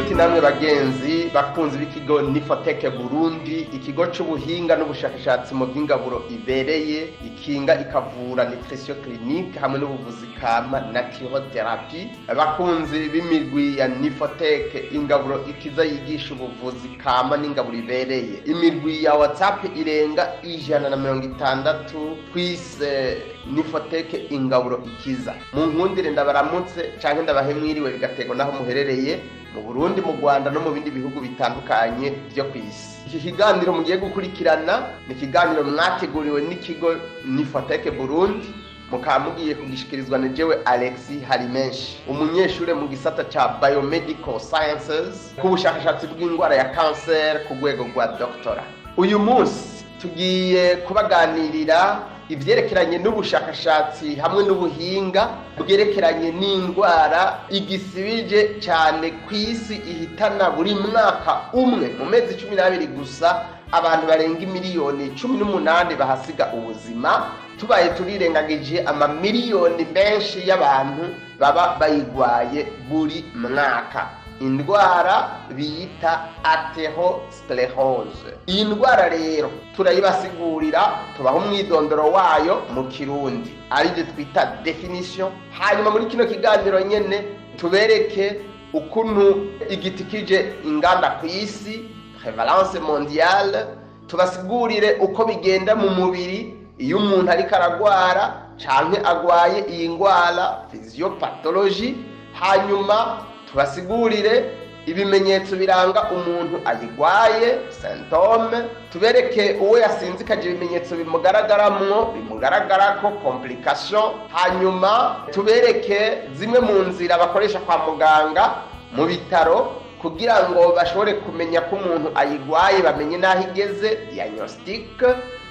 Nshuti namwe bagenzi bakunzi b'ikigo Nifoteke Burundi, ikigo c'ubuhinga n'ubushakashatsi mu by'ingaburo ibereye ikinga ikavura, nutrition clinique, hamwe n'ubuvuzi kama, naturotherapy, abakunzi b'imigwi ya Nifoteke ingaburo ikiza yigisha ubuvuzi kama n'ingaburo ibereye, imigwi ya WhatsApp irenga 160 twise Nifoteke ingaburo ikiza. Mu nkundire ndabaramutse canke ndabahe mwiriwe, bigaterwa naho muherereye mu Burundi, mu Rwanda no mu bindi bihugu bitandukanye byo ku isi. Iki kiganiro mugiye gukurikirana ni ikiganiro mwateguriwe n'ikigo Nifoteke Burundi, mukaba mugiye kugishikirizwa na jewe Alexis Harimenshi, umunyeshure mu gisata ca biomedical sciences ku bushakashatsi bw'indwara ya kanseri ku rwego rwa doctorat. Uyu munsi tugiye kubaganirira ivyerekeranye n'ubushakashatsi hamwe n'ubuhinga bwerekeranye n'indwara igisibije cyane ku isi, ihitana buri mwaka umwe mu mezi 12 gusa abantu barenga imiliyoni 18 bahasiga ubuzima, tubaye turirengagije amamiliyoni menshi y'abantu baba bayigwaye buri mwaka, indwara bita athérosclérose. Iyi ndwara rero turayibasigurira, tubaha umwidondoro wayo mu Kirundi, aribyo twita définition. Hanyuma muri kino kiganiro nyene tubereke ukuntu igitikije inganda ku isi, prévalence mondiale, tubasigurire uko bigenda mu mubiri iyo umuntu ariko aragwara canke agwaye iyi ndwara, physiopathologie. Hanyuma tubasigurire ibimenyetso biranga umuntu ayigwaye, symptômes, tubereke uwo yasinzikaje ibimenyetso bimugaragaramwo, bimugaragarako, complication. Hanyuma tubereke zimwe mu nzira bakoresha kwa muganga mu bitaro kugira ngo bashobore kumenya ko umuntu ayigwaye, bamenye n'aho igeze, diagnostic.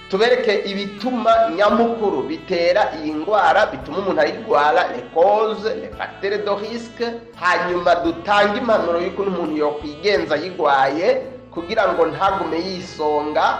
Tubereke ibituma nyamukuru bitera iyi ndwara, bituma umuntu ayigwara, les causes, les facteurs de risque. Hanyuma dutange impanuro y'ukuntu umuntu yokwigenza ayigwaye kugira ngo ntagume yisonga,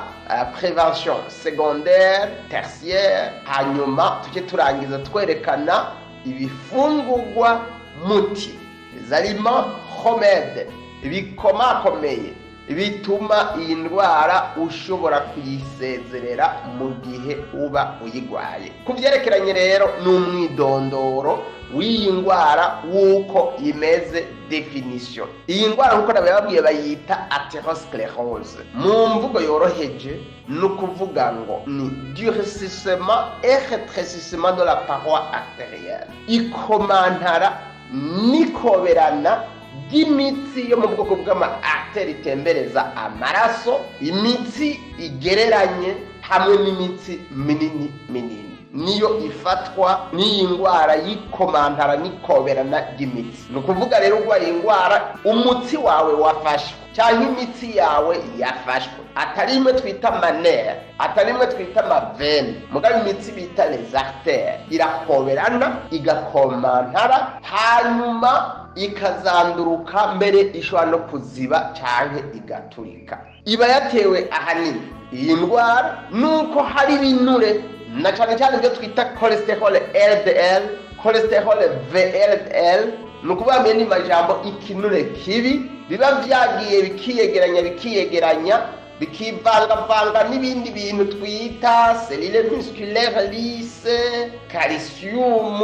prévention secondaire, tertiaire. Hanyuma tujye turangiza twerekana ibifungurwa muti, les aliments remèdes, bikomakomeye bituma iyi ndwara ushobora kuyisezerera mu gihe uba uyigwaye. Ku byerekeranye rero n'umwidondoro w'iyi ndwara w'uko imeze, définition, iyi ndwara nk'uko nabibabwiye bayita athérosclérose. Mu mvugo yoroheje ni ukuvuga ngo ni durcissement et rétrécissement de la paroi artérielle, ikomantara n'ikoberana ry'imitsi yo mu bwoko bw'ama artères itembereza amaraso, imitsi igereranye hamwe n'imitsi minini minini niyo ifatwa n'iyi ndwara y'ikomantara n'ikoberana ry'imitsi. Ni ukuvuga rero urwaye indwara, umutsi wawe wafashwe cyangwa imitsi yawe yafashwe, atari imwe twita ama nerfs, atari imwe twita ama veines, mugabo imitsi bita les artères irakoberana, igakomantara, hanyuma ikazanduruka, mbere ishobora no kuziba canke igaturika. Iba yatewe ahanini iyi ndwara nuko hari ibinure, na cyane cyane ibyo twita cholestérol LDL, cholestérol VLDL, ni ukuvuga mu yandi majambo ikinure kibi, biba vyagiye bikiyegeranya, bikiyegeranya, bikivangavanga n'ibindi bintu twita cellules musculaires lisses, calcium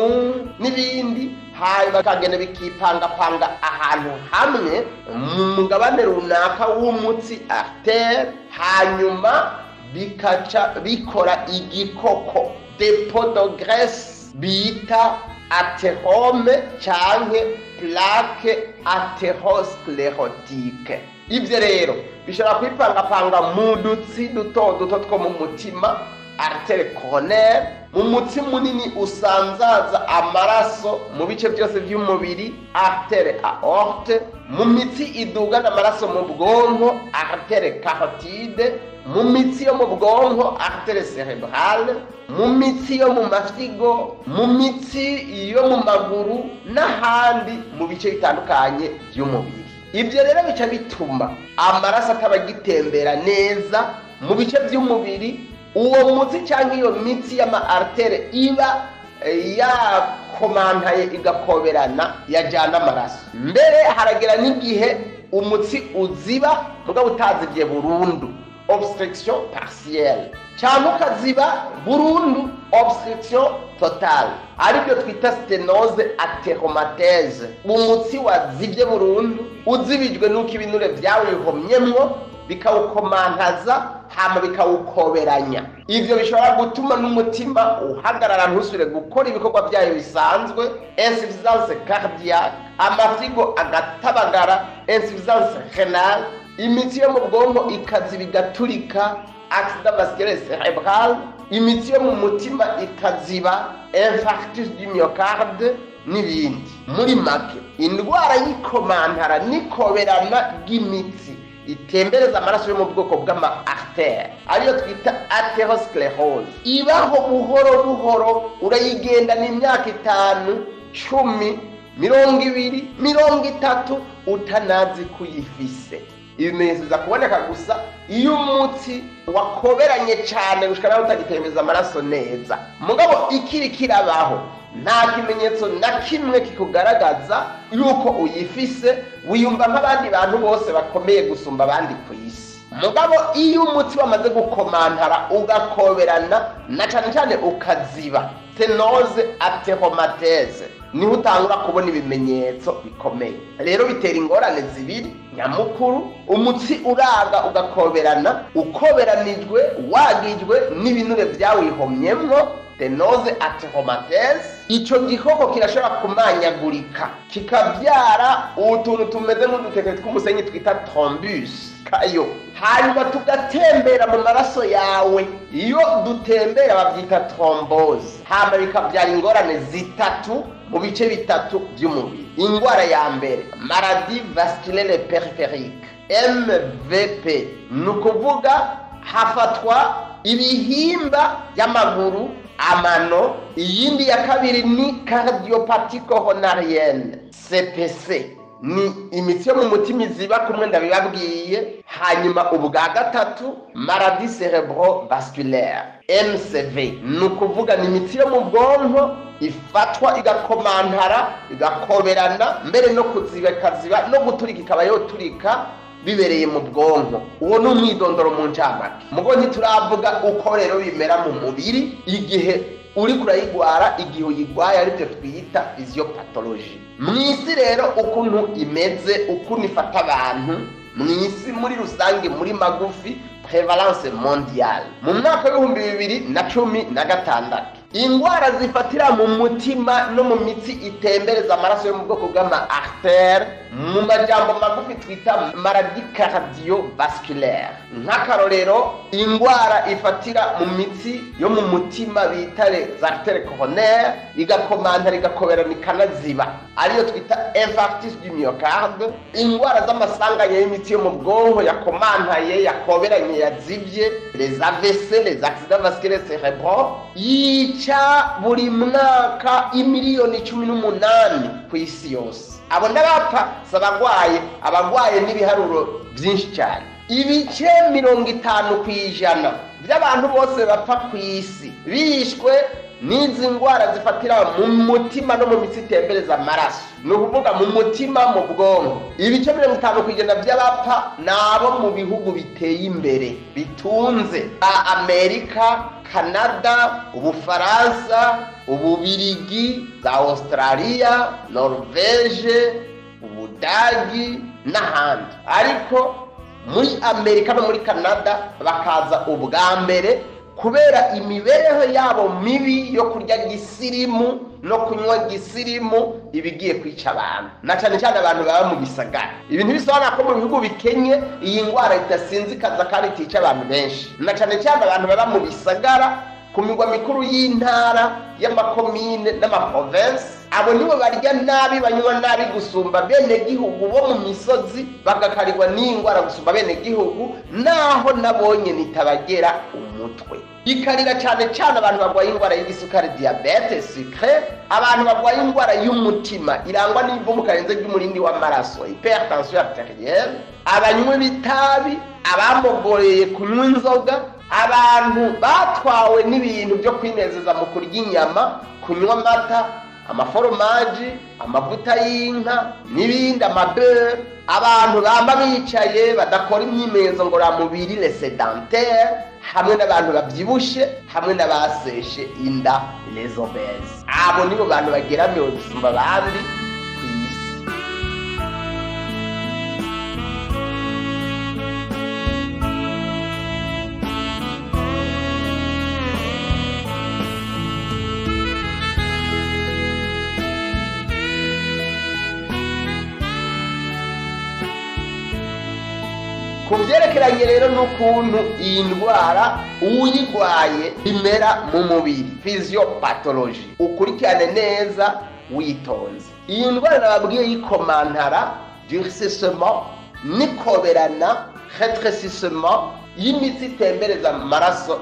n'ibindi, hanyuma bikagenda bikipangapanga ahantu hamwe mu mugabane runaka w'umutsi, artère, hanyuma bikaca bikora igikoko, dépôt de graisse bita athérome canke plaque athérosclérotique. Ivyo rero bishobora kwipangapanga mu dutsi duto duto two mu mutima, artère coronaire, mu mutsi munini usanzaza amaraso mu bice byose by'umubiri, artère aorte, mu mitsi idugana amaraso mu bwonko, artère carotide, mu mitsi yo mu bwonko, artère cérébrale, mu mitsi yo mu mafyigo, mu mitsi yo mu maguru n'ahandi mu bice bitandukanye by'umubiri. Ibyo rero bica bituma amaraso ataba agitembera neza mu bice by'umubiri. Uwo mutsi cyangwa iyo mitsi y'ama artères iba yakomantaye, igakoberana, yajyana amaraso, mbere haragera n'igihe Umutsi uziba mugabo utazibye burundu, obstruction partielle, cyangwa ukaziba burundu, obstruction totale, aribyo twita sténose athéromateuse. Umutsi wazibye burundu uzibijwe n'uko ibinure byawihomyemwo, bikawukomantaza, hama bikawukoberanya. Ivyo bishobora gutuma n'umutima uhagarara, ntusubire gukora ibikorwa byayo bisanzwe, insuffisance cardiaque, amafyigo agatabagara, insuffisance rénale, imitsi yo mu bwonko ikaziba igaturika, accident vasculaire cérébral, imitsi yo mu mutima ikaziba, infarctus du myocarde, n'ibindi. Muri make, indwara y'ikomantara n'ikoberana ry'imitsi itembereza amaraso yo mu bwoko bw'ama artères, ariyo twita athérosclérose, ibaho buhoro buhoro. Urayigendana imyaka 5, 10, 20, 30, utanazi kuyifise. Ibimenyetso biza kuboneka gusa iyo umutsi wakoberanye cyane gushika naho utagitembereza amaraso neza. Mugabo ikiri kirabaho, nta kimenyetso na kimwe kikugaragaza yuko uyifise. Wiyumva nk'abandi bantu bose bakomeye gusumba abandi ku isi. Mugabo iyo umutsi wamaze gukomantara, ugakoberana, na cyane cyane ukaziba, sténose athéromateuse, niho utangura kubona ibimenyetso bikomeye. Rero bitera ingorane zibiri nyamukuru. Umutsi uraga ugakoberana, ukoberanijwe, wagijwe n'ibinure byawihomyemwo, sténose athéromateuse, ico gikoko kirashobora kumanyagurika, kikabyara utuntu tumeze nk'udutete tw'umusenyi twita thrombus kayo, hanyuma tugatembera mu maraso yawe. Iyo dutembera babyita thrombose. Hama bikabyara ingorane zitatu mu bice bitatu by'umubiri. Ingwara ya mbere, maladie vasculaire périphérique, MVP, ni ukuvuga hafatwa ibihimba by'amaguru, amano. Iyindi ya kabiri ni cardiopathie coronarienne, CPC, ni imitsi yo mu mutima iziba kumwe ndabibabwiye. Hanyuma ubwa gatatu, maladie cérébrovasculaire, MCV, ni ukuvuga ni imitsi yo mu bwonko ifatwa, igakomantara, igakoberana, mbere no kuziba ikaziba, no guturika ikaba yoturika bibereye mu bwonko. Uwo ni umwidondoro mu ncamake. Mugo ntituravuga uko rero bimera mu mubiri igihe uri kurayigwara, igihe uyigwaye, aribyo twita physiopathologie. Mu isi rero, ukuntu imeze, ukuntu ifata abantu mu isi muri rusange, muri magufi, prévalence mondiale mu mwaka w'2016, ingwara zifatira mu mutima no mu mitsi itembereza amaraso yo mu bwoko bw'ama artères, mu majambo magufi twita maladie cardiovasculaire, nk'akarorero ingwara ifatira mu mitsi yo mu mutima bita les artères coronaires, igakomantara, igakoberana, ikanaziba, ariyo twita infarctus du myocarde, ingwara z'amasanganya y'imitsi yo mu bwonko yakomantaye, yakoberanye, yazibye, les AVC, les accidents vasculaires cérébraux, yica buri mwaka imiliyoni 18 ku isi yose. Abo n'abapfa, si abagwaye. Abagwaye n'ibiharuro byinshi cyane. Ibice 50% by'abantu bose bapfa ku isi bishwe n'izi ndwara zifatira mu mutima no mu mitsi itembereza amaraso, ni ukuvuga mu mutima, mu bwonko, ibice 50% by'abapfa ni abo mu bihugu biteye imbere, bitunze: Amerika, Kanada, Ubufaransa, Ububirigi, za Australia, Norvege, Ubudagi n'ahandi. Ariko muri Amerika no muri Kanada bakaza ubwa mbere kubera imibereho yabo mibi yo kurya gisirimu no kunywa gisirimu, ibigiye kwica abantu, na cyane cyane abantu baba mu bisagara. Ibintu bisobanura ko mu bihugu bikenye iyi ndwara idasinzikaza kandi itica abantu benshi, na cyane cyane abantu baba mu bisagara, ku migwa mikuru y'intara, y'amakomine n'amaprovensi. Abo nibo barya nabi, banywa nabi gusumba bene gihugu bo mu misozi, bagakarirwa n'indwara gusumba bene gihugu, naho nabonye nitabagera umutwe. Ikarira cyane cyane abantu barwaye indwara y'igisukari, diabète sucré, abantu barwaye indwara y'umutima irangwa n'ivumbuka rirenze ry'umurindi w'amaraso, hypertension artérielle, abanywa ibitabi, abamogoreye kunywa inzoga, abantu batwawe n'ibintu byo kwinezeza mu kurya inyama, kunywa amata. Amaforomaji, amavuta y'inka n'ibindi, amabere. Abantu bamba bicaye, badakora imyimenyerezo ngororamubiri, les sédentaires, hamwe n'abantu bavyibushe, hamwe n'abaseshe inda, les obèses. Abo nibo bantu bageramiwe gusumba abandi kw'isi. Ku byerekeranye rero n'ukuntu iyi ndwara uyirwaye imera mu mubiri, physiopathologie, ukurikirane neza witonze. Iyi ndwara nababwiye yikomantara, durcissement, nikoberana, rétrécissement y'imitsi itembereza amaraso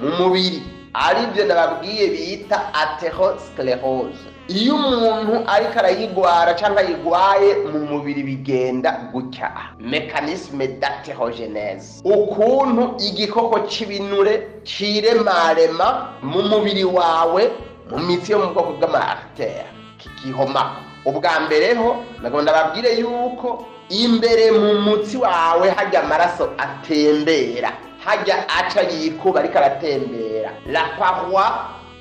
mu mubiri, aribyo nababwiye bita athérosclérose. Iyo umuntu ariko arayigwara cyangwa ayigwaye mu mubiri, bigenda gutya: mécanisme d'athérogénèse, ukuntu igikoko c'ibinure ciremarema mu mubiri wawe, mu mitsi yo mu bwoko bw'ama artères, kikihomako. Ubwa mbere ho nagomba ndababwire yuko imbere mu mutsi wawe hajya amaraso atembera, hajya aca yikuba ariko aratembera, la paroi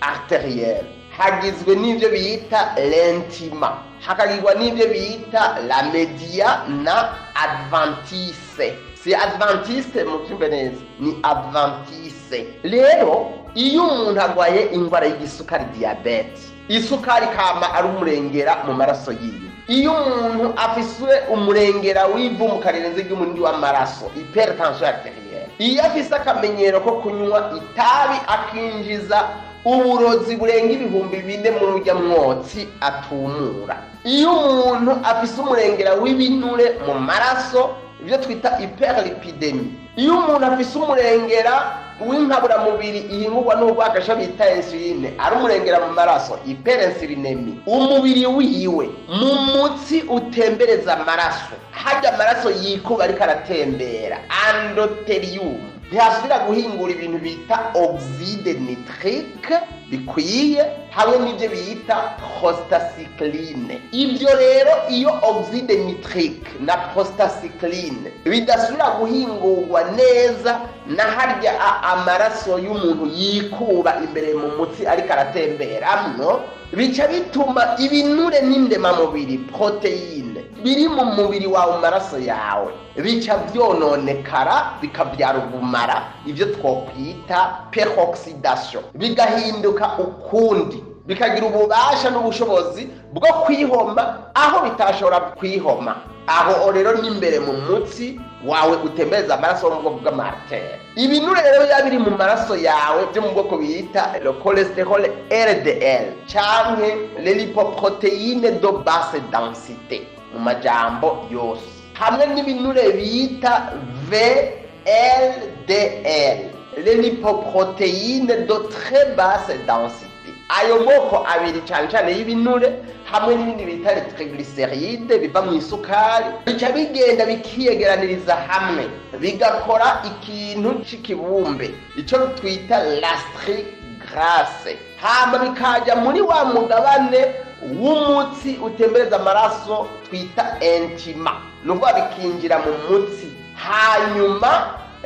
artérielle, hagizwe n'ibyo bita l'intima, hakagirwa n'ibyo bita la media na adventice. Si adventiste, mubyumve neza, ni adventice. Rero iyo umuntu arwaye indwara y'igisukari, diabète, isukari kama ari umurengera mu maraso yiwe, iyo umuntu afise umurengera w'ivumuka rirenze ry'umurindi w'amaraso, hypertension artérielle, iyo afise akamenyero ko kunywa itabi, akinjiza uburozi burenga 4000 muri urya mwotsi atumura, iyo umuntu afise umurengera w'ibinure mu maraso, ibyo twita hyperlipidémie, iyo umuntu afise umurengera w'inkaburamubiri ihingurwa n'urwagasha bita insuline ari umurengera mu maraso, hyperinsulinémie, umubiri wiwe mu mutsi utembereza amaraso, hajya amaraso yikuba ariko aratembera, endothélium, ntihasubira guhingura ibintu bita oxyde nitrique bikwiye hamwe n'ibyo bita prostacycline. Ibyo rero, iyo oxyde nitrique na prostacycline bidasubira guhingurwa neza na harya amaraso y'umuntu yikuba imbere mu mutsi ariko aratemberamwo, bica bituma ibinure n'indemamubiri, protéines, biri mu mubiri wawe, mu maraso yawe, bica byononekara, bikabyara ubumara, ibyo twokwita peroxydation, bigahinduka ukundi, bikagira ububasha n'ubushobozi bwo kwihoma aho bitashobora kwihoma. Aho rero n'imbere mu mutsi wawe utembereza amaraso wo mu bwoko bw'ama artères. Ibinure rero biba biri mu maraso yawe byo mu bwoko bita le cholestérol LDL canke les lipoprotéines de basse densité mu majambo yose, hamwe n'ibinure bita VLDL, les lipoprotéines de très basse densité. Ayo moko abiri cyane cyane y'ibinure hamwe n'ibindi bita triglycérides biva mu isukari, bica bigenda bikiyegeraniriza hamwe, bigakora ikintu c'ikibumbe, ico twita la strie grasse, hama bikajya muri wa mugabane w'umutsi utembereza amaraso twita intima, ni ukuvuga bikinjira mu mutsi, hanyuma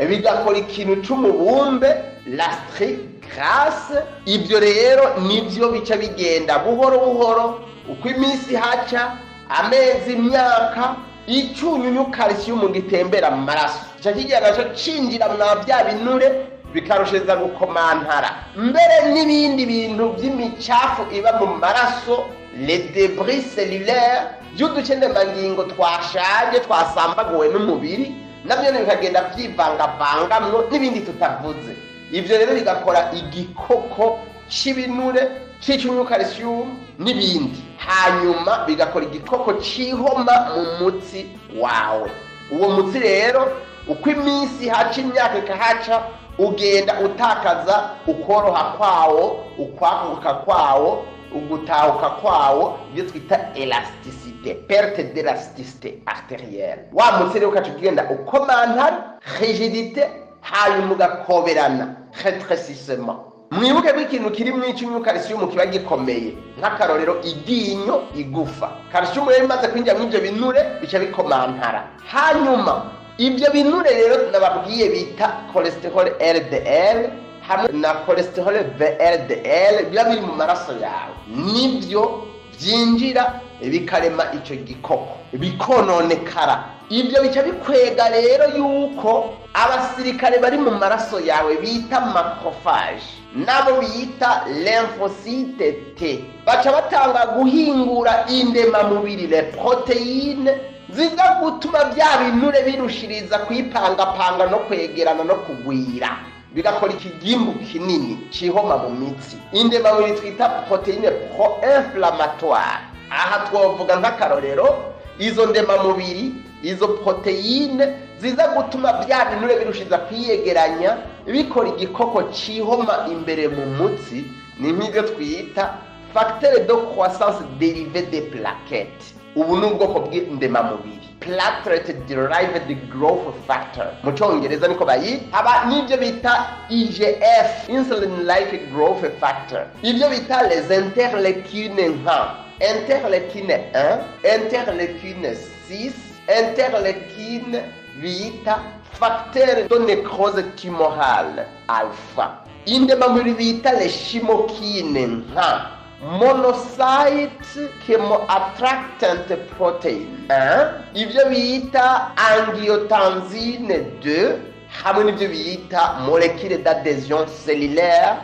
bigakora ikintu c'umubumbe, la strie grasse. Ibyo rero nibyo bica bigenda buhoro buhoro, uko iminsi haca, amezi, imyaka, icunyunyu calcium gitembera mu maraso kica kigenda naco cinjira mwa bya binure, bikarushiriza gukomantara. Mbere n'ibindi bintu by'imicafu iba mu maraso, les débris cellulaires by'uducendemangingo twashaje, twasambaguwe n'umubiri, nabyo bikagenda byivangavangamwo n'ibindi tutavuze. Ibyo rero bigakora igikoko c'ibinure c'icunyunyu calcium n'ibindi, hanyuma bigakora igikoko c'ihoma mu mutsi wawe. Uwo mutsi rero, uko iminsi haca, imyaka ikahaca, ugenda utakaza ukoroha kwawo, ukwaguka kwawo, ugutahuka kwawo, ibyo twita élasticité, perte d'élasticité artérielle. Wa mutsi rero ukaca ugenda ukomantara, rigidité, hanyuma ugakoberana, rétrécissement. Mwibuke ko ikintu kiri mu icyunyu calcium kiba gikomeye, nk'akarorero iryinyo, igufa. Calcium rero imaze kwinjira muri ibyo binure, bica bikomantara. Hanyuma ibyo binure rero nababwiye bita cholesterol LDL hamwe na cholesterol VLDL biba biri mu maraso yawe, nibyo byinjira bikarema icyo gikoko, bikononekara. Ibyo bica bikwega rero yuko abasirikare bari mu maraso yawe bita macrophage, nabo bita lymphocyte T, baca batanga guhingura indemamubiri, les protéines, ziza gutuma bya binure birushiriza kwipangapanga no kwegerana no kugwira, bigakora ikigimbu kinini cihoma mu mitsi. Indemamubiri twita protéine pro-inflammatoire, aha twovuga nk'akarorero izo ndemamubiri, izo protéine ziza gutuma bya binure birushiza kwiyegeranya, bikora igikoko cihoma imbere mu mutsi, ni nk'ibyo twita facteur de croissance dérivé des plaquettes. Ubu ni ubwoko bw'indemamubiri, platelet derived growth factor mu Cyongereza niko bayita. Haba n'ibyo bita IGF, insulin like growth factor, ibyo bita les interleukines, nka interleukine 1, interleukine 6, interleukine bita facteur de nécrose tumorale alpha, indemamubiri bita les chimiokines, nka monocyte chemoattractant protein 1, ibyo bita angiotensine 2, hamwe n'ibyo bita molécule d'adhésion cellulaire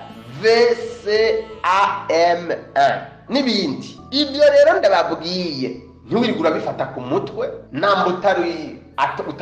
VCAM1 n'ibindi. Ibyo rero ndababwiye, ntiwirirwe urabifata ku mutwe namba utari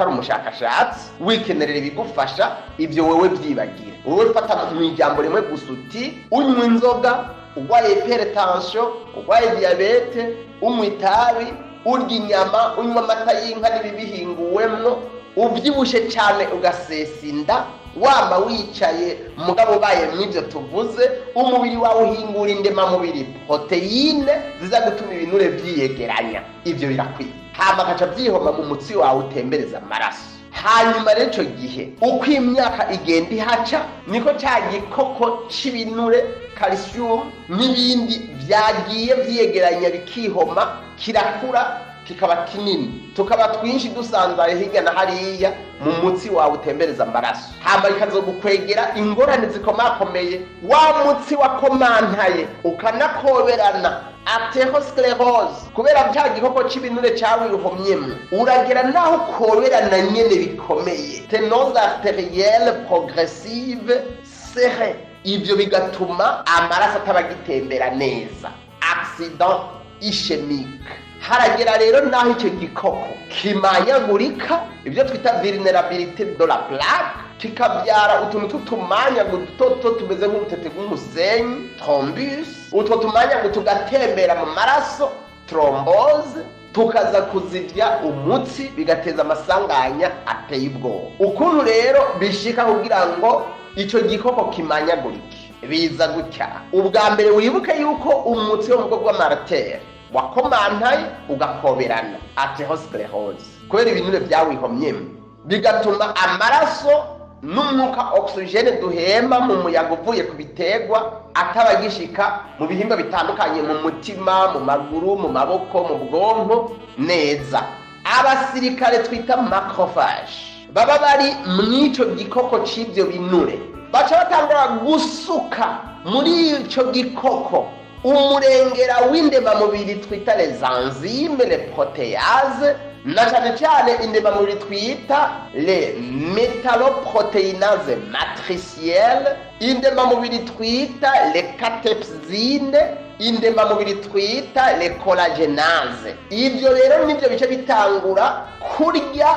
umushakashatsi, wikenerera ibigufasha. Ibyo wowe byibagire. Wowe fata mu ijambo rimwe gusa uti: unywa inzoga, urwaye hypertension, urwaye diyabete, unywa itabi, urya inyama, unywa amata y'inka n'ibibihinguwemwo, ubyibushe cyane ugasesa inda, wama wicaye, mugabo ubaye mw'ibyo tuvuze, umubiri wawe uhingura indemamubiri, protéine, ziza gutuma ibinure byiyegeranya. Ibyo birakwiye. Hama agaca byihoma mu mutsi wawe utembereza amaraso. Hanyuma rero icyo gihe, uko imyaka igenda ihaca, niko cya gikoko c'ibinure, calcium n'ibindi byagiye byiyegeranya bikihoma, kirakura kikaba kinini, tukaba twinshi dusanzaye hirya na hariya mu mutsi wawe utembereza amaraso. Hama bikazogukwegera ingorane zikomakomeye. Wa mutsi wakomantaye ukanakoberana, athérosclérose, kubera cya gikoko c'ibinure cawihomyemwo, uragera naho ukoberana nyene bikomeye, sténose artérielle progressive serrée. Ibyo bigatuma amaraso ataba agitembera neza, accident ischémique. Haragera rero naho icyo gikoko kimanyagurika, ibyo twita vulnérabilité de la plaque, kikabyara utuntu tw'utumanyagu duto duto tumeze nk'ubutete bw'umusenyi, thrombus. Utwo tumanyagu tugatembera mu maraso, thrombose, tukaza kuzivya umutsi, bigateza amasanganya ateye ubwoba. Ukuntu rero bishika kugira ngo ico gikoko kimanyagurike, biza gutya: ubwa mbere, wibuke yuko umutsi wo mu bwoko bw'ama artères wakomantaye ugakoberana, athérosclérose, kubera ibinure byawihomyemo, bigatuma amaraso n'umwuka oxygène duhema mu muyaga uvuye ku biterwa ataba agishika mu bihimba bitandukanye, mu mutima, mu maguru, mu maboko, mu bwonko neza. Abasirikare twita macrophage baba bari mw'ico gikoko c'ivyo binure baca batangura gusuka muri ico gikoko umurengera w'indemamubiri twita les enzymes, les protéases, na cyane cyane indemamubiri twita les métalloprotéinases matricielles, indemamubiri twita les cathepsines, indemamubiri twita les collagénases. Ibyo rero nibyo bice bitangura kurya,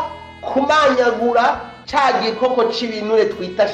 kumanyagura ca gikoko c'ibinure twita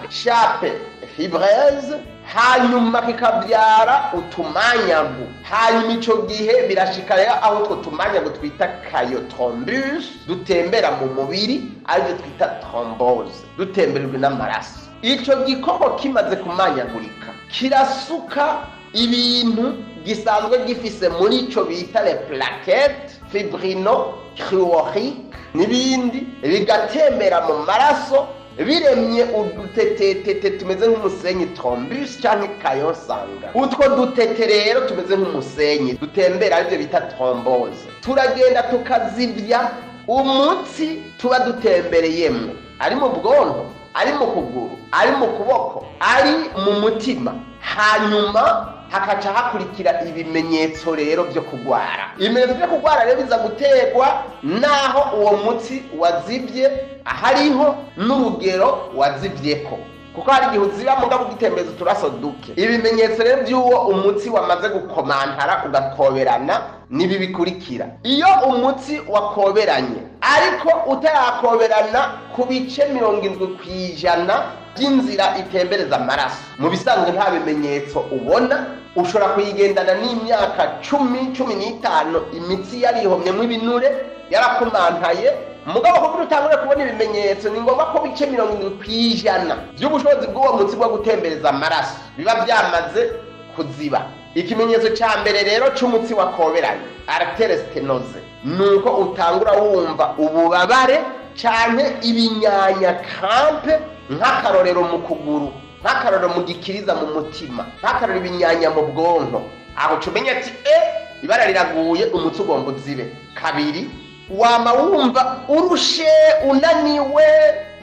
chape fibreuse, hanyuma kikabyara utumanyagu. Hanyuma ico gihe birashika rero aho utwo tumanyagu twita caillots, thrombus, dutembera mu mubiri, aribyo twita thrombose, dutemberejwe n'amaraso. Ico gikoko kimaze kumanyagurika, kirasuka ibintu gisanzwe gifise muri ico bita les plaquettes fibrino cruorique n'ibindi, bigatembera mu maraso. Biremye udutetetete tumeze nk'umusenyi, thrombus canke kayosanga. Utwo dutete rero tumeze nk'umusenyi dutembera, arivyo bita thrombose, turagenda tukazivya umutsi tuba dutembereyemwo, ari mu bwonko, ari mu kuguru, ari mu kuboko, ari mu mutima. Hanyuma hakaca hakurikira ibimenyetso rero byo kugwara. Ibimenyetso byo kugwara rero biza guterwa n'aho uwo mutsi wazibye hariho n'urugero wazibyeko, kuko hari igihe uziba mugabo ugitembereza uturaso duke. Ibimenyetso rero by'uwo umutsi wamaze gukomantara ugakoberana nibi bikurikira: iyo umutsi wakoberanye ariko utarakoberana ku bice 70% by'inzira itembereza amaraso, mu bisanzwe nta bimenyetso ubona. Ushobora kuyigendana n'imyaka 10, 15, imitsi yarihomyemo ibinure, yarakomantaye. Mugabo kugira utangure kubona ibimenyetso, ni ngombwa ko bice 70% by'ubushobozi bw'uwo mutsi bwo gutembereza amaraso biba byamaze kuziba. Ikimenyetso cya mbere rero c'umutsi wakoberanye, artère sténosée, ni uko utangura wumva ububabare canke ibinyanya, crampes, nk'akarorero mu kuguru, nk'akarorero mu gikiriza, mu mutima, nk'akarorero ibinyanya mu bwonko. Aho uca umenya ati: "E, ibara riraguye, umutsi ugomba uzibe." Kabiri, wama wumva urushe, unaniwe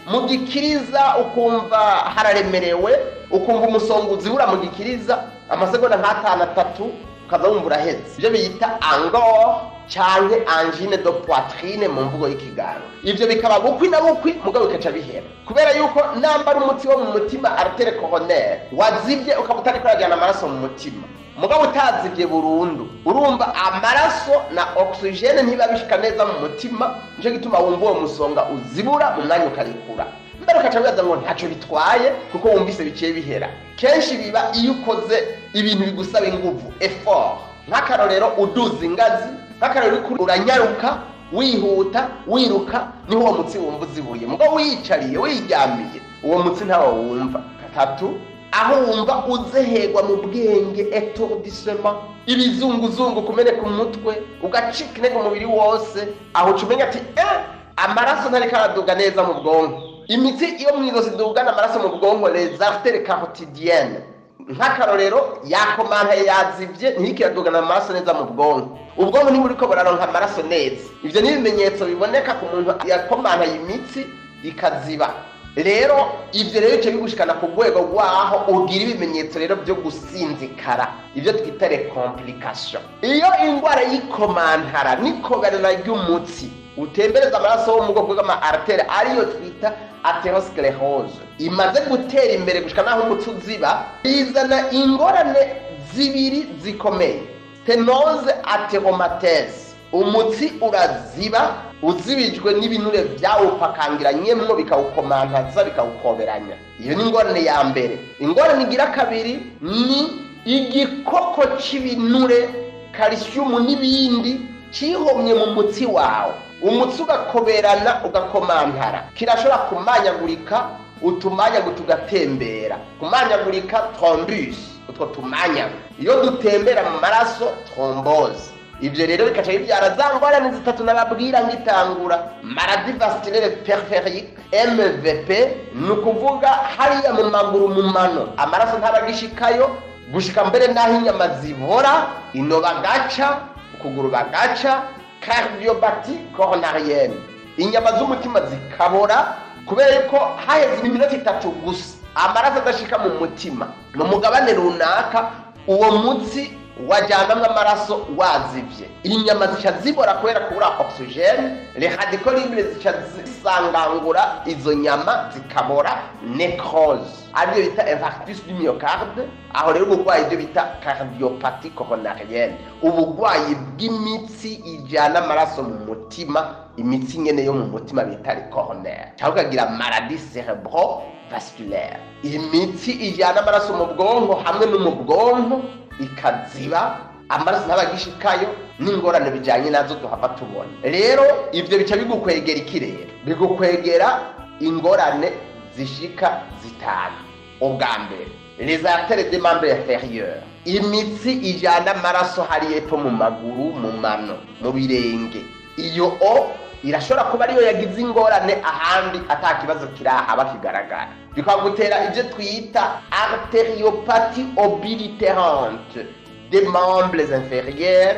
mu gikiriza, ukumva hararemerewe, ukumva umusonga uzibura mu gikiriza amasegonda nk'atanu, atatu, ukaza wumva uraheze. Ibyo bita angor canke angine de poitrine mu mvugo y'ikiganga. Ivyo bikaba bukwi na bukwi, mugabo bikaca bihera, kubera yuko nambara umutsi wo mu mutima, artère coronaire, wazivye, ukaba utariko urajyana amaraso mu mutima, mugabo utazivye burundu, urumva amaraso na oxygène ntiba bishika neza mu mutima. Nico gituma wumva uwo musonga uzibura mu mwanya ukarekura mbere, ukaca wibaza ngo ntacyo bitwaye kuko wumvise biciye bihera. Kenshi biba iyo ukoze ibintu bigusaba inguvu, effort, nk'akarorero uduza ingazi, nk'akarorero uriko uranyaruka, wihuta, wiruka, niho uwo mutsi wumva uzibuye. Mugabo wiyicariye, wiryamiye, uwo mutsi ntawo wumva. Gatatu, aho wumva uzeherwa mu bwenge, étourdissement, ibizunguzungu, kumeneka umutwe, ugacika intege umubiri wose, aho uca umenya ati: "Eh, amaraso ntariko araduga neza mu bwonko." Imitsi iyo mu izosi idugana amaraso mu bwonko, les artères carotidiennes, nk'akarorero yakomanta, yazivye, ntiriko iradugana amaraso neza mu bwonko, ubwonko ntiburiko buraronka amaraso neza. Ivyo ni ibimenyetso biboneka ku muntu yakomantaye imitsi ikaziba. Rero ivyo rero bice bigushikana ku rwego rwaho ugira ibimenyetso rero byo gusinzikara, ivyo twita les complications. Iyo indwara y'ikomantara n'ikoberana ry'umutsi utembereza amaraso wo mu bwoko bw'ama artères, ariyo twita athérosclérose, imaze gutera imbere gushika naho umutsi uziba, bizana ingorane zibiri zikomeye: sténose athéromateuse, umutsi uraziba uzibijwe n'ibinure byawupakangiranyemwo, bikawukomantaza, bikawukoberanya. Iyo ni ingorane ya mbere. Ingorane igira kabiri ni igikoko c'ibinure, calcium n'ibindi, cihomye mu mutsi wawe, umutsi ugakoberana, ugakomantara, kirashobora kumanyagurika, utumanyagu tugatembera, kumanyagurika, thrombus. Utwo tumanyagu iyo dutembera mu maraso, thrombose. Ivyo rero bikaca bivyara za ngorane zitatu nababwira ngitangura: maladie vasculaire périphérique, MVP, ni ukuvuga hariya mu maguru, mu mano, amaraso ntabagishikayo, gushika mbere n'aho inyama zibora, ino bagaca, ukuguru bagaca, cardiopathie coronarienne, inyama z'umutima zikabora, kubera yuko haheze iminota 3 gusa amaraso adashika mu mutima mu mugabane runaka uwo mutsi wajyanamwo amaraso wazivye. Inyama zica zibora kubera kubura oxygène, les radicaux libres zica zisangangura izo nyama, zikabora, nécrose, aribyo bita infarctus du myocarde. Aho rero uburwayi, ibyo bita cardiopathie coronarienne, uburwayi bw'imitsi ijyana amaraso mu mutima, imitsi nyene yo mu mutima bita les coronaires, cyangwa ukagira maladie cérébro vasculaire, imitsi ijyana amaraso mu bwonko hamwe no mu bwonko ikaziba, amaraso ntabagishikayo, n'ingorane bijyanye nazo duhava tubona. Rero ibyo bica bigukwegera iki? Rero bigukwegera ingorane zishika zitanu. Ubwa mbere, les artères des membres inférieurs, imitsi ijyana amaraso hari epfo mu maguru, mu mano, mu birenge, iyo o Irashobora kuba ariyo yagize ingorane, ahandi ata kibazo kirahaba kigaragara. Bikagutera ibyo twita artériopathie oblitérante des membres inférieurs,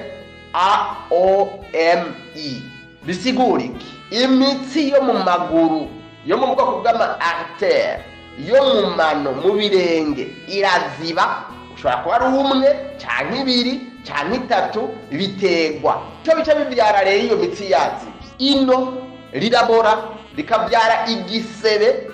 AOMI. Bisigura iki? Imitsi yo mu maguru, yo mu bwoko bw'ama artères, yo mu mano, mu birenge, iraziba. Ushobora kuba ari umwe canke ibiri canke itatu, biterwa ico bica bivyara. Rero iyo mitsi yazivye, ino rirabora, rikavyara igisebe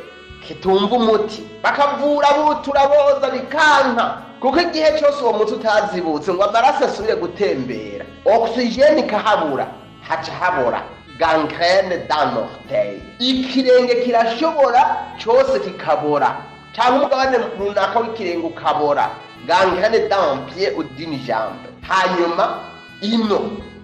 kitumva umuti. Bakavura, butura, boza, bikanka, kuko igihe cyose uwo mutsi utazibutse ngo amaraso asubire gutembera, oxygène ikahabura, haca habora, gangrène dans l'orteil. Ikirenge kirashobora cyose kikabora, cyangwa umugabane runaka w'ikirenge ukabora, gangrène d'un pied ou d'une jambe. Hanyuma ino,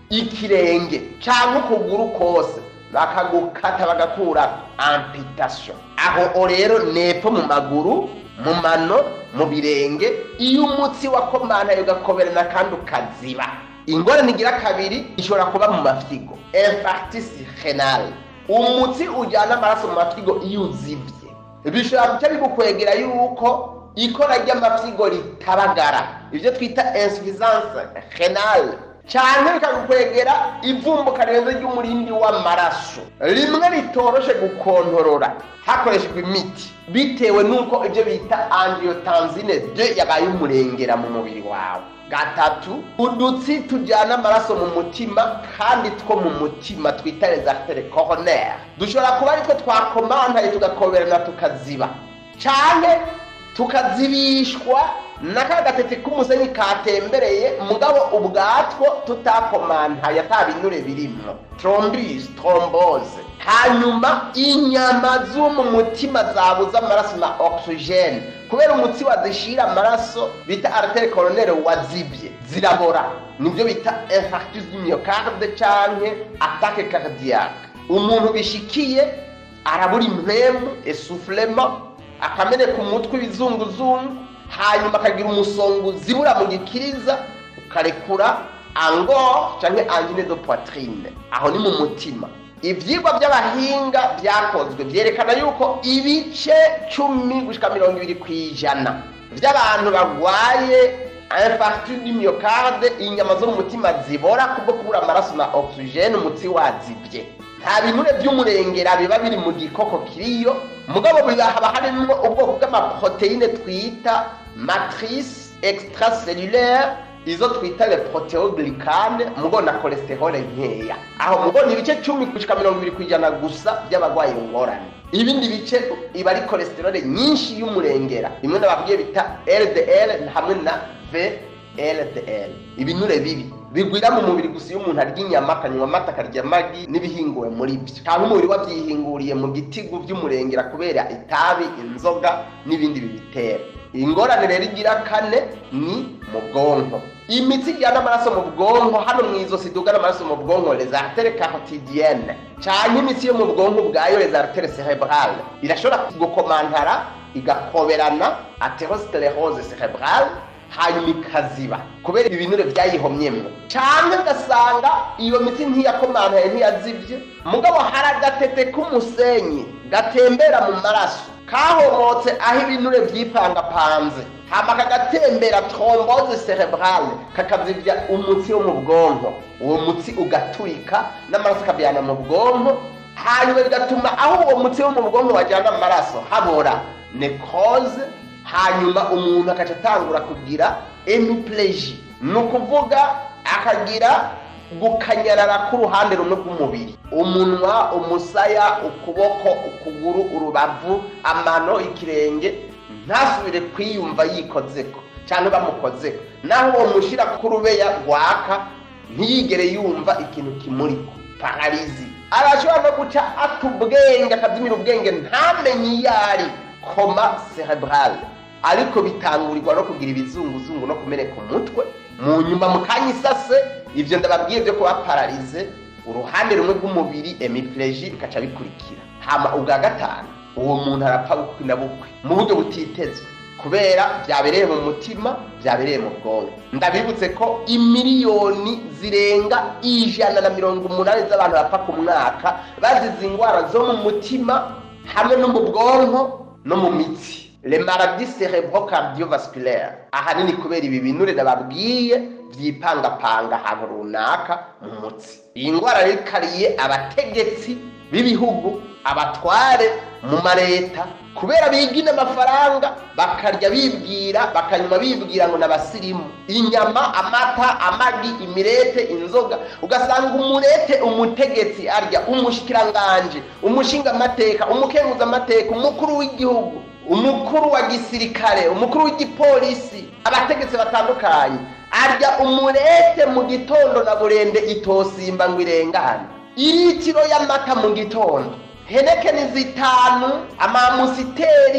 ikirenge cyangwa ukuguru kose bakagukata, bagakura, amputation. Aho rero nepfo mu maguru, mu mano, mu birenge, iyo umutsi wakomantaye ugakoberana kandi ukaziba. Ingorane igira kabiri ishobora kuba mu mafyigo, infarctus rénal. Umutsi ujyana amaraso mu mafyigo iyo uzibye, bishobora guca bigukwegera yuko ikora ry'amafyigo ritabagara, ibyo twita insuffisance rénale, cyane bikagukwegera ivumbuka rirenze ry'umurindi w'amaraso, rimwe ritoroshe gukontorora hakoreshejwe imiti, bitewe n'uko ibyo bita angiotensine 2 yabaye umurengera mu mubiri wawe. Gatatu, udutsi tujyana amaraso mu mutima, kandi two mu mutima twita les artères coronaires, dushobora kuba aritwo twakomantaye, tugakoberana, tukaziba, canke tukazibishwa na ka gatete k'umusenyi katembereye, mugabo ubwatwo tutakomantaye, ata binure birimwo, thrombus, thrombose. Hanyuma inyama zo mu mutima zabuze amaraso na oxygène kubera umutsi wazishira amaraso bita artère coronaire wazibye, zirabora. Nibyo bita infarctus du myocarde canke attaque cardiaque. Umuntu bishikiye arabura impwemu, essoufflement, akameneka umutwe, ibizunguzungu, hanyuma akagira umusongo uzibura mu gikiriza, ukarekura, angor canke angine de poitrine. Aho ni mu mutima. Ivyigwa by'abahinga byakozwe vyerekana yuko ibice 10 gushika 20% vy'abantu bagwaye infarctus du myocarde, inyama zo mu mutima zibora kubwo kubura amaraso na oxygène, umutsi wazibye, nta binure by'umurengera biba biri mu gikoko kiriyo, mugabo haba harimwo ubwoko bw'amaprotéines twita matrice extracellulaire, izo twita le protéoglycanes, mugo na cholestérol nkeya. Aho mubona ibice 10 gushika 20% gusa by'abagwaye ingorane. Ibindi bice iba ari cholestérol nyinshi y'umurengera, imwe nababwiye bita LDL hamwe na VLDL, ibinure bibi bigwira mu mubiri gusa iyo umuntu arya inyama, akanywa amata, akarya amagi n'ibihinguwe muri byo, cyangwa umubiri wabyihinguriye mu gitigu by'umurengera kubera itabi, inzoga n'ibindi bibitera. Ingorane rero igira kane ni mu bwonko. Imitsi ijyana amaraso mu bwonko, hano mu izosi idugana amaraso mu bwonko, les artères carotidiennes, canke imitsi yo mu bwonko ubwayo, les artères cérébrales, irashobora gukomantara, igakoberana, athérosclérose cérébrale, hanyuma ikaziba kubera ibinure byayihomyemwo. Canke ugasanga iyo mitsi ntiyakomantaye, ntiyazivye, mugabo hari agatete k'umusenyi gatembera mu maraso kahomotse aho ibinure vyipangapanze, hama kagatembera, thrombose cérébrale, kakazivya umutsi wo mu bwonko. Uwo mutsi ugaturika n'amaraso akabiyana mu bwonko, hanyuma bigatuma aho uwo mutsi wo mu bwonko wajyana amaraso habora, nécrose. Hanyuma umuntu akaca atangura kugira hémiplégie, ni ukuvuga akagira gukanyarara k'uruhande rumwe rw'umubiri: umunwa, umusaya, ukuboko, ukuguru, urubavu, amano, ikirenge, ntasubire kwiyumva yikozeko cyangwa bamukozeko. Naho uwo mushyira ku rubeya rwaka, ntiyigere yumva ikintu kimuriko, paralysie. Arashobora no guca ata ubwenge, akazimira ubwenge, ntamenye iyo ari, coma cérébral. Ariko bitangurirwa no kugira ibizunguzungu no kumeneka umutwe. Mu nyuma, mu kanya isase, ivyo ndababwiye byo kuba paralysé uruhande rumwe rw'umubiri, hémiplégie, bikaca bikurikira. Hama ubwa gatanu, uwo muntu arapfa bukwi na bukwi mu buryo butitezwe kubera Kubera byabereye mu mutima, byabereye mu bwonko. Ndabibutse ko imiliyoni zirenga 180 z'abantu bapfa ku mwaka bazize indwara zo mu mutima hamwe no mu bwonko no mu mitsi, les maladies cérébro-cardiovasculaires, ahanini kubera ibi binure nababwiye byipangapanga ahantu runaka mu mutsi. Iyi ndwara rero ikariye abategetsi b'ibihugu, abatware mu mareta, kubera bigina amafaranga, bakarya bibwira, bakanywa bibwira ngo n'abasirimu. Inyama, amata, amagi, imirete, inzoga, ugasanga umurete umutegetsi arya, umushikiranganje, umushingamateka, umukenguzamateka, umukuru w'igihugu, umukuru wa gisirikare, umukuru w'igipolisi, abategetsi batandukanye, arya umurete mu gitondo na burende itosimba ngo irengane, iritiro y'amata mu gitondo, Heineken 5, ama Amstel,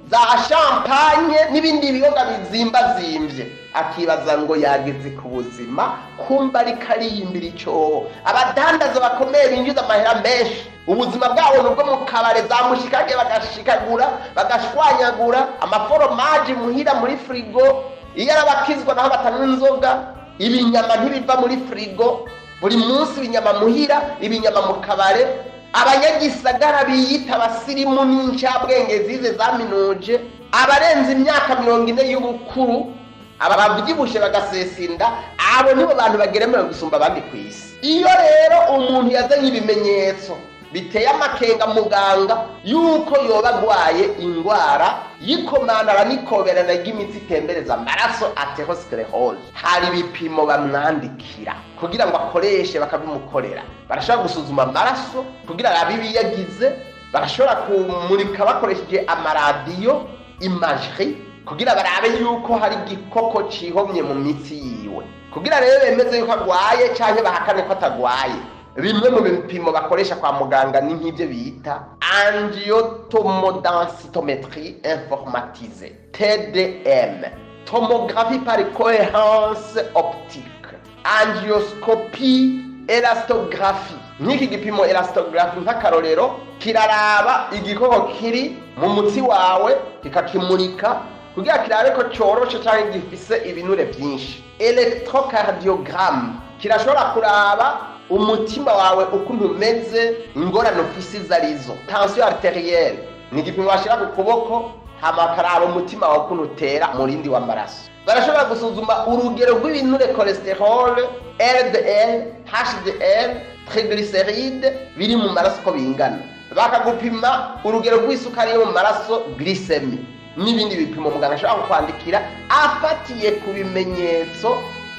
za champagne n'ibindi biyoga bizimbazimvye, akibaza ngo yageze ku buzima, kumba ariko ariyimbira icyobo. Abadandaza bakomeye binjiza amahera menshi, ubuzima bwabo ni ubwo mu kabare, za mushikake, bagashikagura, bagashwanyagura amaforomaje muhira muri frigo. Iyo arabakizwa naho batanywa inzoga, ibinyama ntibiva muri frigo. Buri munsi ibinyama muhira, ibinyama mu kabare. Abanyagisagara biyita abasirimu n'incabwenge zize zaminuje, abarenze imyaka 40 y'ubukuru, aba bavyibushe bagasesinda, abo nibo bantu bageremewe gusumba abandi ku isi. Iyo rero umuntu yazanye ibimenyetso biteye amakenga muganga yuko yoba agwaye indwara y'ikomanara n'ikoberana ry'imitsi itembereza amaraso, athérosclérose, hari ibipimo bamwandikira kugira ngo akoreshe, bakabimukorera. Barashobora gusuzuma amaraso kugira arabe ibiyagize, barashobora kumurika bakoresheje amaradiyo, imagerie, kugira barabe yuko hari igikoko cihomye mu mitsi yiwe, kugira rero bemeze yuko agwaye canke bahakane ko atagwaye. Bimwe mu bipimo bakoresha kwa muganga ni nk'ibyo bita angiotomodensitométrie informatisée, TDM, tomographie par cohérence optique, angioscopie, élastographie. Nk'iki gipimo élastographie, nk'akarorero, kiraraba igikoko kiri mu mutsi wawe, kikakimurika kugira kirabe ko coroshe canke gifise ibinure vyinshi. Électrocardiogramme kirashobora kuraba umutima wawe ukuntu umeze, ingorane ufise izo arizo. Tension artérielle ni igipimo bashira ku kuboko, hama bakaraba umutima wawe ukuntu utera, umurindi w'amaraso. Barashobora gusuzuma urugero rw'ibinure, cholestérol, LDL, HDL, triglycéride, biri mu maraso uko bingana, bakagupima urugero rw'isukari yo mu maraso, glycémie, n'ibindi bipimo muganga ashobora kukwandikira afatiye ku bimenyetso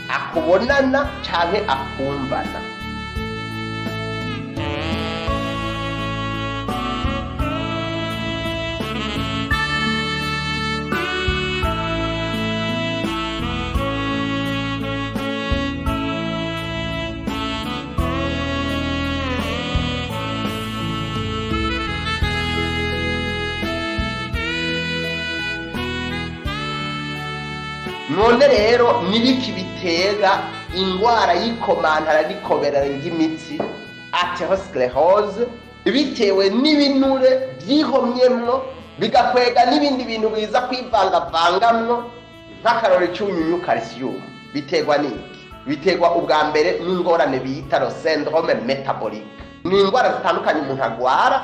akubonana canke akumvana. None rero nibiki bitera ingwara y'ikomantara n'ikoberana ry'imitsi, athérosclérose, bitewe n'ibinure byihomyemwo, bigakwega n'ibindi bintu biza kwivangavangamwo, nk'akarori cy'unyunyu calcium? Biterwa n'iki? Biterwa ubwa mbere n'ingorane bita le syndrome métabolique. Ni indwara zitandukanye umuntu agwara,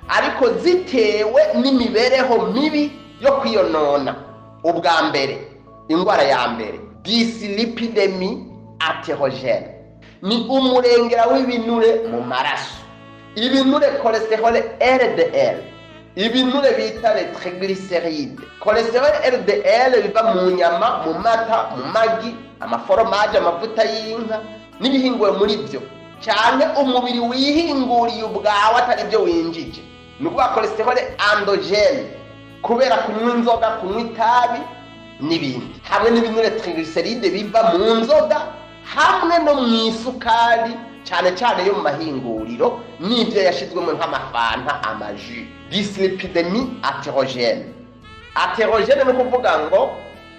ariko zitewe n'imibereho mibi yo kwiyonona. Ubwa mbere, indwara ya mbere, dyslipidémie athérogène, ni umurengera w'ibinure mu maraso, ibinure cholestérol LDL, ibinure bita les triglycérides. Cholestérol LDL biva mu nyama, mu mata, mu magi, amaforomaje, amavuta y'inka n'ibihinguwe muri byo, cyane umubiri wihinguriye ubwawe, atari byo winjije. Ni ukuvuga cholestérol endogène, kubera kunywa inzoga, kunywa itabi n'ibindi, hamwe n'ibinure triglycéride biva mu nzoga hamwe no mu isukari, cyane cyane yo mu mahinguriro n'ibyo yashyizwemo nk'amafanta, ama jus. Dyslipidémie athérogène. Athérogène ni ukuvuga ngo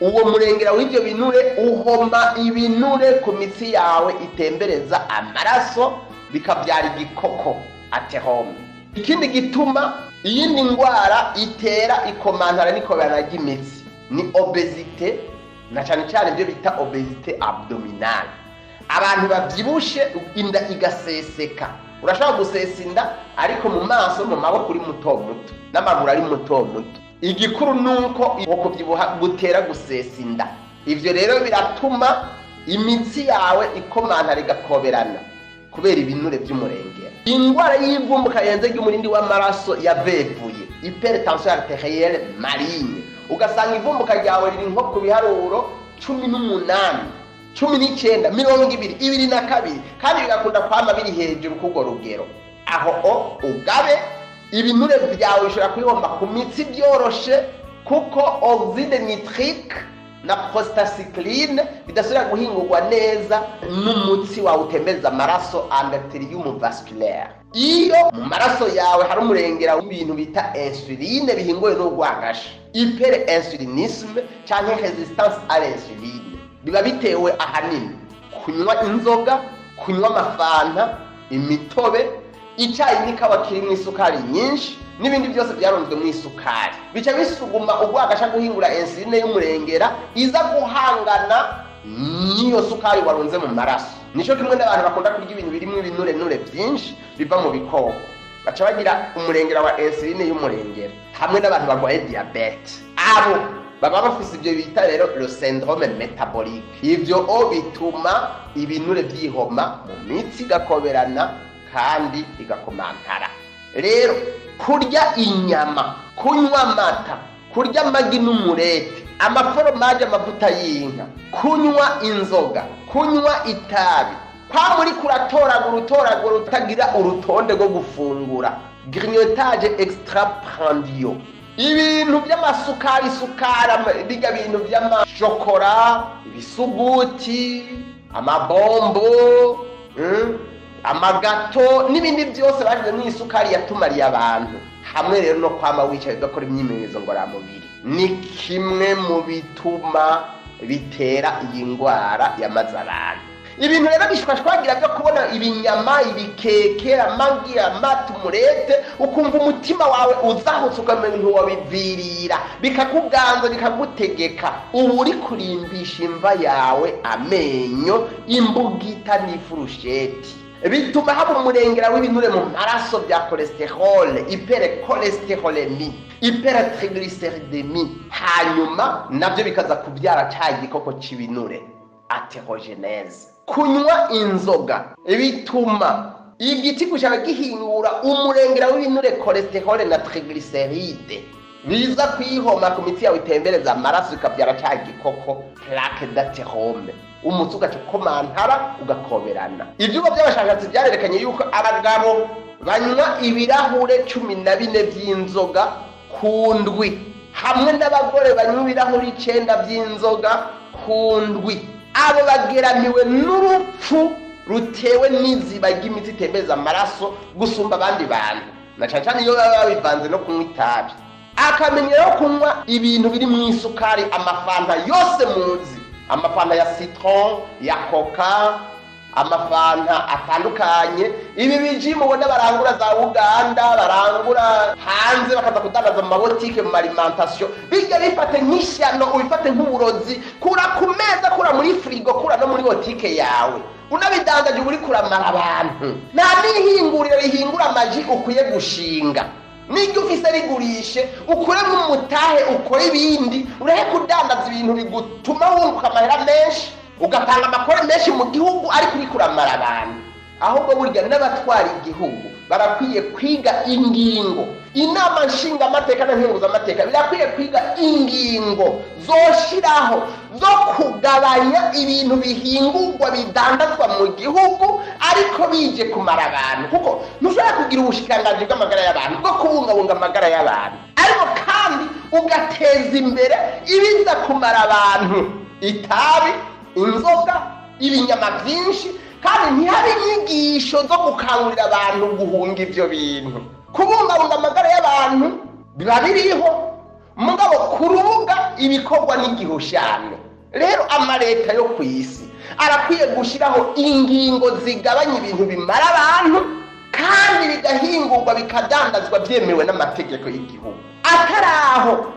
uwo murengera w'ibyo binure uhoma ibinure ku mitsi yawe itembereza amaraso, bikabyara igikoko, athérome. Ikindi gituma, iyindi ndwara itera ikomantara n'ikoberana ry'imitsi Ni obésité, na cyane cyane ibyo bita obésité abdominale, abantu babyibushe, inda igaseseka. Urashobora gusesa inda, ariko mu maso, mu maboko uri muto muto, n'amaguru ari muto muto. Igikuru ni uko uko kubyibuha gutera gusesa inda. Ibyo rero biratuma imitsi yawe ikomantara, igakoberana kubera ibinure by'umurengera. Indwara y'ivumbuka yenze ry'umurindi w'amaraso yavevuye, hypertension artérielle maligne, ugasanga ivumbuka ryawe riri nko ku biharuro 18, 19, 20, 22, kandi bigakunda kwama biri hejuru k'urwo rugero. Aho o ugabe, ibinure byawe bishobora kwihomba ku mitsi byoroshe, kuko oxyde nitrique na prostacycline bidasubira guhingurwa neza n'umutsi wawe utembereza amaraso, endothelium vasculaire. Iyo mu maraso yawe hari umurengera w'ibintu bita insuline bihinguwe n'urwagasha, hyperinsulinisme canke résistance à l'insuline, biba bitewe ahanini kunywa inzoga, kunywa amafanta, imitobe, icyayi n'ikawa kirimo isukari nyinshi, n'ibindi byose byarunzwe mu isukari, bica bisuguma urwagasha guhingura insuline y'umurengera iza guhangana n'iyo sukari warunze mu maraso. Nico kimwe n'abantu bakunda kurya ibintu birimo ibinurenure byinshi biva mu bikoko, baca bagira umurengera wa insuline y'umurengera, hamwe n'abantu barwaye diabète. Abo baba bafise ibyo bita rero le syndrome métabolique. Ibyo o bituma ibinure byihoma mu mitsi, igakoberana kandi igakomantara. Rero kurya inyama, kunywa amata, kurya amagi n'umurete, amaforomaje, amavuta y'inka, kunywa inzoga, kunywa itabi, kwa muri kuratoragura utoragura, utagira urutonde rwo gufungura, grignotage extraprandial, ibintu by'amasukari sukari, bijya bintu by'amashokora, ibisuguti, amabombo, amagato n'ibindi byose bashyizemo isukari yatumariye abantu, hamwe rero no kwama wicaye udakora imyimenyerezo ngororamubiri, ni kimwe mu bituma bitera iyi ndwara yamaze abantu. Ibintu rero bishwashwagira byo kubona ibinyama, ibikeke, amagi, amata, umurete, ukumva umutima wawe uzahutse, ukamenya ntiwabivirira, bikakuganza, bikagutegeka, uba uri kurimbisha imva yawe amenyo, imbugita n'ifurusheti. Bituma haba umurengera w'ibinure mu maraso bya cholestérol, hypercholestérolémie, hypertriglycéridémie, hanyuma nabyo bikaza kubyara cya gikoko c'ibinure, athérogénèse. Kunywa inzoga bituma igiti gushaka gihingura umurengera w'ibinure, cholestérol na triglycéride, biza kwihoma ku mitsi yawe itembereza amaraso, bikabyara cya gikoko, plaque d'athérome. Umutsi ugaca ukomantara, ugakoberana. Ibyumba by'abashakashatsi byarerekanye yuko abagabo banywa ibirahure 14 by'inzoga ku ndwi, hamwe n'abagore banywa ibirahuri 9 by'inzoga ku ndwi, abo bageramiwe n'urupfu rutewe n'iziba ry'imitsi itembereza amaraso gusumba abandi bantu, na cyane cyane iyo baba babivanze no kunywa itabi. Akamenyero ko kunywa ibintu biri mu isukari, amafanta yose muzi, amafanta ya citron, ya Coca, amafanta atandukanye, ibi biji mubona barangura za Uganda, barangura hanze, bakaza kudandaza mu mabotike, mu alimentation, bijya bifate nk'ishyano, ubifate nk'uburozi. Kura ku meza, kura muri firigo, kura no muri botike yawe. Unabidandaje uba uri kuramara abantu. Nta n'ihinguriro rihingura amaji ukwiye gushinga. N'iryo ufise rigurishe, ukuremo umutahe, ukore ibindi, urehe kudandaza ibintu bigutuma wunguka amahera menshi, ugatanga amakore menshi mu gihugu, ariko uriko uramara abantu. Ahubwo burya n'abatwara igihugu barakwiye kwiga ingingo, inama nshingamateka na nkenguzamateka birakwiye kwiga ingingo zoshiraho zo kugabanya ibintu bihingurwa bidandazwa mu gihugu, ariko bije kumara abantu. Kuko ntushobora kugira ubushikiranganji bw'amagara y'abantu, bwo kubungabunga amagara y'abantu, ariko kandi ugateza imbere ibiza kumara abantu: itabi, inzoga, ibinyama byinshi, kandi ntihabe inyigisho zo gukangurira abantu guhunga ibyo bintu. Kubungabunga amagara y'abantu biba biriho, mugabo ku rubuga ibikorwa n'igihushane. Rero amaleta yo ku isi arakwiye gushyiraho ingingo zigabanya ibintu bimara abantu, kandi bigahingurwa, bikadandazwa byemewe n'amategeko y'igihugu. Atari aho.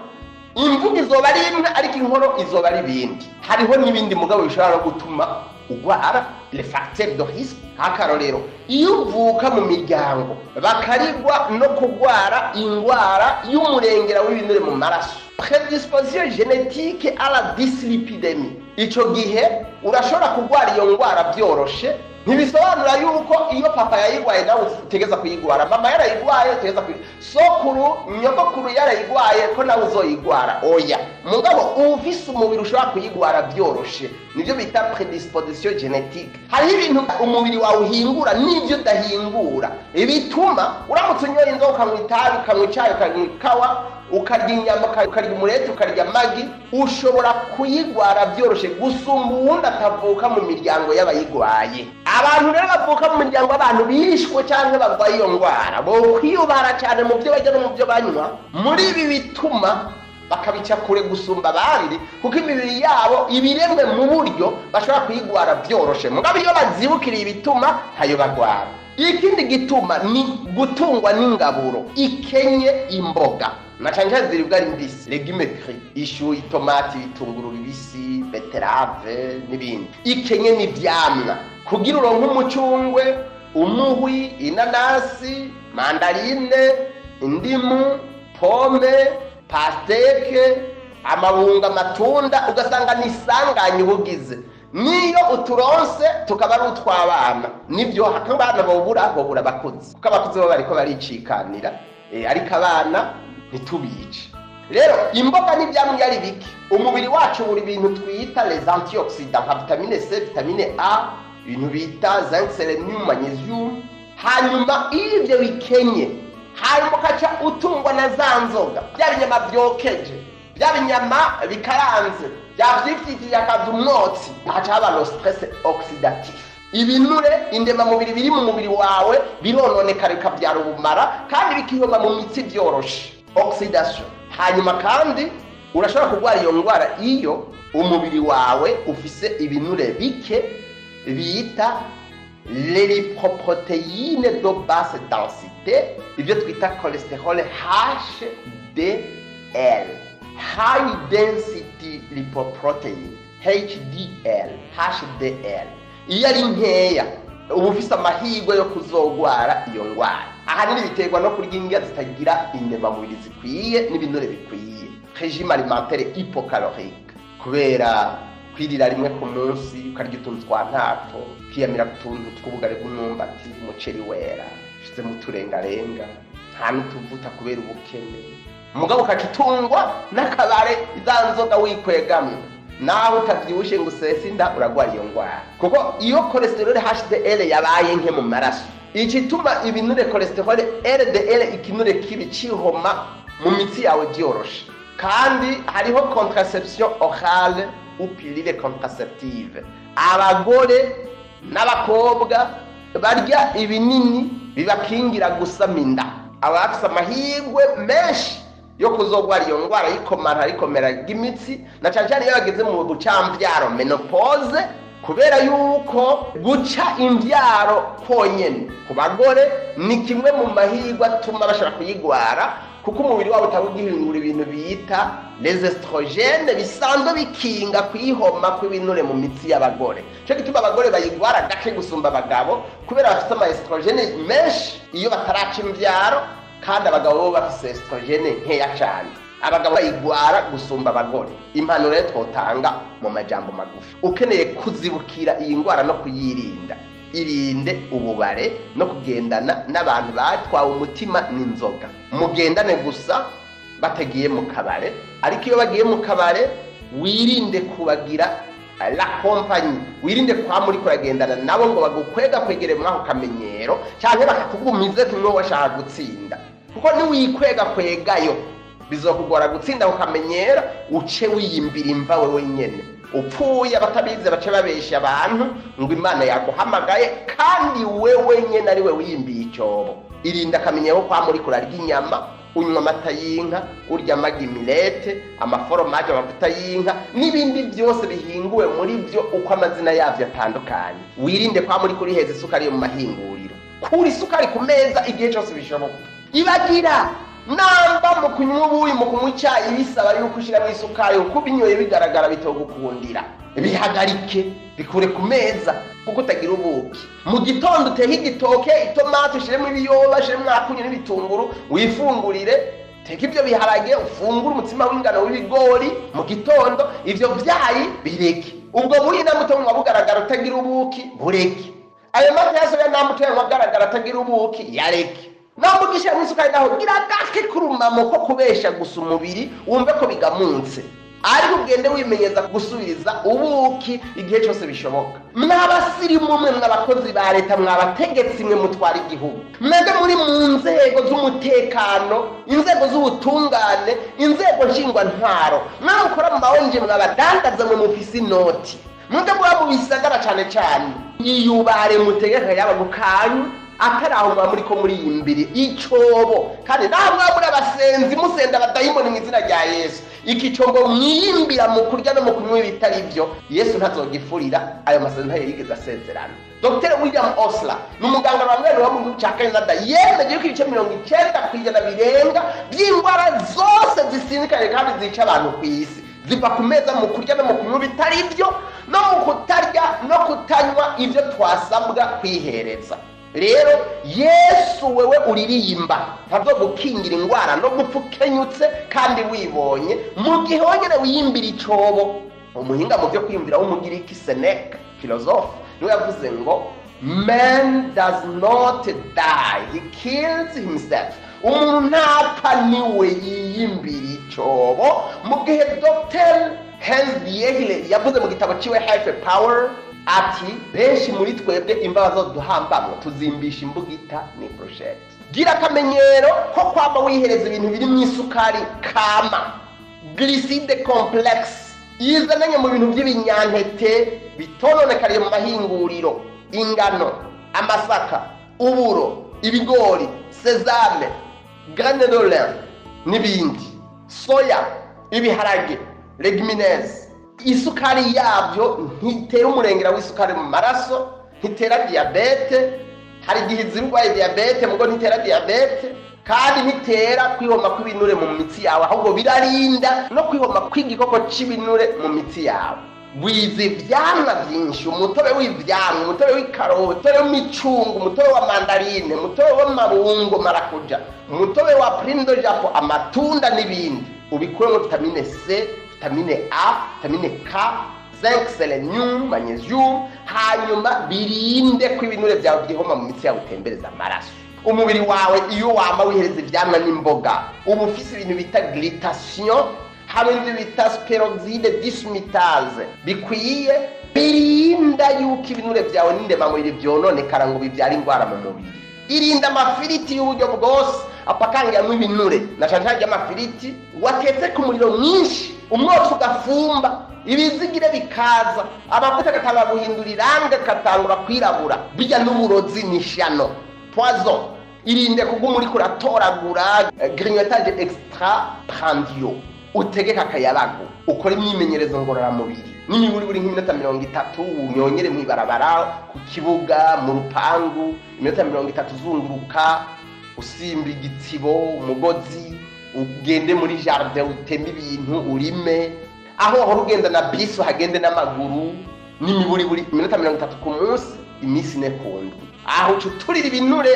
Imvugo izoba ari imwe, ariko inkoro izoba ari ibindi. Hariho n'ibindi mugabo bishobora no gutuma ugwara, les facteurs de risque. Nk'akarorero, iyo uvuka mu miryango bakarigwa no kugwara ingwara y'umurengera w'ibinure mu maraso, prédisposition génétique à la dyslipidémie, ico gihe urashobora kugwara iyo ngwara byoroshe. Ntibisobanura yuko iyo papa yayigwaye nawe utegeza kuyigwara, mama yarayigwaye utegeza kuyigwara, sokuru, nyogokuru yarayigwaye ko nawe uzoyigwara, oya. Mugabo ufise umubiri ushobora kuyigwara byoroshe, nibyo bita prédisposition génétique. Hariho ibintu umubiri wawe uhingura n'ibyo udahingura bituma uramutse unyoye inzoga, ukanywa itabi, ukanywa icyayi, ukanywa ikawa, ukarya inyama, ukarya umureti, ukarya amagi, ushobora kuyigwara byoroshe gusumba uwundi atavuka mu miryango y'abayigwaye. Abantu rero bavuka mu miryango y'abantu bishwe cyangwa barwaye iyo ndwara bokwiyubara cyane mu byo barya no mu byo banywa. Muri ibi bituma bakabica kure gusumba abandi, kuko imibiri yabo ibiremwe mu buryo bashobora kuyigwara byoroshe. Mugabo iyo bazibukiriye ibituma, ntayo bagwara. Ikindi gituma ni gutungwa n'ingaburo ikenye imboga, na cyane cyane ziribwa ari mbisi, légumes crus, ishu, itomati, ibitunguru bibisi, betterave n'ibindi, ikenye n'ivyamwa. Kugira uronke umucungwe, umuhwi, inanasi, mandarine, indimu, pome, pastèque, amabunga, amatunda, ugasanga ni isanganya ubugize. Niyo uturonse tukaba ari utw'abana, nibyo hakaba abana bobura abakuze, kuko abakuze bo bariko baricikanira, ariko abana ntitubice. Rero imboga n'ibyamwa iyo ari bike, umubiri wacu buri bintu twita les antioxydants, nka vitamine C, vitamine A, ibintu bita zinc, sélénium, magnésium. Hanyuma iyo ibyo bikenye, hanyuma ukaca utungwa na za nzoga, bya binyama byokeje, bya binyama bikaranze byavyifitiye akaza umwotsi, haca haba le stress oxydatif. Ibinure, indemamubiri biri mu mubiri wawe birononekara, bikabyara ubumara kandi bikihoma mu mitsi byoroshe, oxydation. Hanyuma kandi urashobora kurwara iyo ndwara iyo umubiri wawe ufise ibinure bike bita les lipoprotéines de basse densité, ibyo twita cholestérol HDL, high density lipoprotein, HDL, HDL. Iyo ari nkeya, uba ufise amahirwe yo kuzogwara iyo ndwara. Ahanini biterwa no kurya indya zitagira indemamubiri zikwiye n'ibinure bikwiye, régime alimentaire hypocalorique, kubera kwirira rimwe ku munsi, ukarya utuntu twa ntapfo, ukiyamira ku tuntu tw'ubugari bw'umwumbati, umuceri wera ushizemo uturengarenga, nta n'utuvuta kubera ubukene. Mugabo ukaca utungwa n'akabare, za nzoga wikwegamwe, nawe utavyibushe ngo usese inda, uragwara iyo ndwara, kuko iyo cholestérol HDL yabaye nke mu maraso, igituma ibinure cholestérol LDL, ikinure kibi, cihoma mu mitsi yawe byoroshe. Kandi hariho contraception orale ou pilule contraceptive. Abagore n'abakobwa barya ibinini bibakingira gusama inda, aba bafise amahirwe menshi yo kuzogwara iyo ndwara y'ikomara rikomera ry'imitsi, na cyane cyane iyo bageze mu bucamvyaro, ménopause, kubera yuko guca imvyaro konyene ku bagore ni kimwe mu mahirwe atuma bashobora kuyigwara, kuko umubiri wabo utaba ugihingura ibintu bita les œstrogènes bisanzwe bikinga kwihoma kw'ibinure mu mitsi y'abagore. Cyo gituma abagore bayigwara gake gusumba abagabo, kubera bafite ama œstrogènes menshi iyo bataraca imvyaro, kandi abagabo bo bafise œstrogène nkeya cyane. Abagabo bayigwara gusumba abagore. Impanuro rero twotanga mu majambo magufi: ukeneye kuzibukira iyi ndwara no kuyirinda, irinde ububare no kugendana n'abantu batwawe umutima n'inzoga. Mugendane gusa batagiye mu kabare, ariko iyo bagiye mu kabare wirinde kubagira la compagnie, wirinde kwa muri kuragendana nabo ngo bagukwega kwegere mwako kamenyero cyangwa bakakugumize kumwe washaka gutsinda, kuko niwikwega kwegayo bizokugora gutsinda ako kamenyero, uce wiyimbira imva wewe nyene. Upfuye, abatabizi bace babesha abantu ngo Imana yaguhamagaye, kandi wewe nyene ari we wiyimbiye icyobo. Irinda akamenyero kwa muri kurarya inyama, unywa amata y'inka, urya amagi, mirete, amaforomaje, amavuta y'inka n'ibindi byose bihinguwe muri byo uko amazina yabyo atandukanye. Wirinde kwa muri kuriheza isukari yo mu mahinguriro. Kura isukari ku meza igihe cyose bishoboka. Ibagira Namba mu kunywa ubuyi, mu kunywa icyayi bisaba yuko ushyiramo isukari, uko ubinyoye bigaragara bitogukundira, bihagarike, bikure ku meza kuko utagira ubuki. Mu gitondo uteke igitoke, itomati, ushyiremo ibiyoba, ushyiremo akunyu n'ibitunguru, wifungurire. Teka ibyo biharage, ufungure umutsima w'ingano, w'ibigori mu gitondo. Ibyo byayi bireke. Ubwo buyi namba bugaragara utagira ubuki, bureke. Ayo mata ya soya namba utayanywa agaragara atagira ubuki, yareke. Namba ugishyiramo isukari naho, gira gake kurumamo ko kubesha gusa umubiri wumve ko bigamunse, ariko ugende wimenyeza gusubiriza ubuki igihe cyose bishoboka. Mw'abasirimu mwe, mw'abakozi ba leta, mw'abategetsi mwe mutwara igihugu, mwebwe muri mu nzego z'umutekano, inzego z'ubutungane, inzego nshingwantwaro, mwe mukora mu ma ONG, mw'abadandaza mwe mufise inoti, mwebwe muba mu bisagara cane cane, iyubare, mutegeka yaba kanyu atari aho muba muriko muriyimbira icobo. Kandi naho mwaba muri abasenzi, musenda abadayimoni mu izina rya Yesu, iki cobo mwiyimbira mu kurya no mu kunywa ibitari byo, Yesu ntazogifurira. Ayo masezerano ntayo yigeze asezerana. Dr William Osler ni umuganga bamwe wo mu gihugu cya Canada, yemeje yuko ibice 90% birenga by'indwara zose zisinzikaye kandi zica abantu ku isi ziva ku meza, mu kurya no mu kunywa ibitari byo, no mu kutarya no kutanywa ibyo twasabwa kwihereza. Rero Yesu wewe uririmba ntazogukingira indwara no gupfa ukenyutse kandi wibonye, mu gihe wonyine wiyimbira icobo. Umuhinga mu byo kwiyumvira w'Umugiriki Seneca, philosophe, niwe yavuze ngo: "Man does not die, he kills himself." Umuntu ntapfa, niwe yiyimbira icobo. Mu gihe Dr Hans Diehle yavuze mu gitabo ciwe Health Power ati: "Benshi muri twebwe imbabazi duhambamwo tuzimbisha imbugita ni brochette." Gira akamenyero ko kwama wihereza ibintu biri mu isukari kama, glucides complexes, izananye mu bintu by'ibinyantete bitononekariye mu mahinguriro: ingano, amasaka, uburo, ibigori, sésame, graine de lin n'ibindi, soya, ibiharage, légumineuses. Isukari yabyo ntitera umurengera w'isukari mu maraso, ntitera diyabete. Hari igihe izira urwaye diyabete, mugo ntitera diyabete, kandi ntitera kwihoma kw'ibinure mu mitsi yawe, ahubwo birarinda no kwihoma kw'igikoko c'ibinure mu mitsi yawe. Gwiza ivyamwa vyinshi, umutobe w'ivyamwa, umutobe w'ikaroti, umutobe w'imicungo, umutobe wa mandarine, umutobe w'amabungo, marakuja, umutobe wa prune du Japon, amatunda n'ibindi. Ubikuremo vitamine C, vitamine A, vitamine K, zinc, selenium, magnesium, hanyuma birinde ko ibinure byawe byihoma mu mitsi yawe utembereza amaraso. Umubiri wawe iyo wama wihereza ivyamwa n'imboga, uba ufise ibintu bita glutathione hamwe n'ibyo bita superoxyde dismutase bikwiye, birinda yuko ibinure byawe n'indemamubiri byononekara ngo bibyare indwara mu mubiri. Irinda amafiriti y'uburyo bwose apakangiramo ibinure, na cane cane amafiriti watetse ku muriro mwinshi, umwotsi ugafumba, ibizigire bikaza, amavuta agatangura guhindura irangi, agatangura kwirabura. Bijya n'uburozi, ni ishano, poison. Irinde kuguma uriko uratoragura, grignotage extra prandial. Utegeka akayabagu, ukora imyimenyerezo ngororamubiri n'imiburi buri nk'iminota 30, unyonyere mw'ibarabara, ku kibuga, mu rupangu, iminota 30 uzunguruka, usimba igitsibo, umugozi, ugende muri jardin, uteme ibintu, urime. Aho wahora ugenda na bisi, uhagende n'amaguru, n'imiburiburi iminota 30 ku munsi, iminsi 4 ku ndwi. Aho uca uturira ibinure,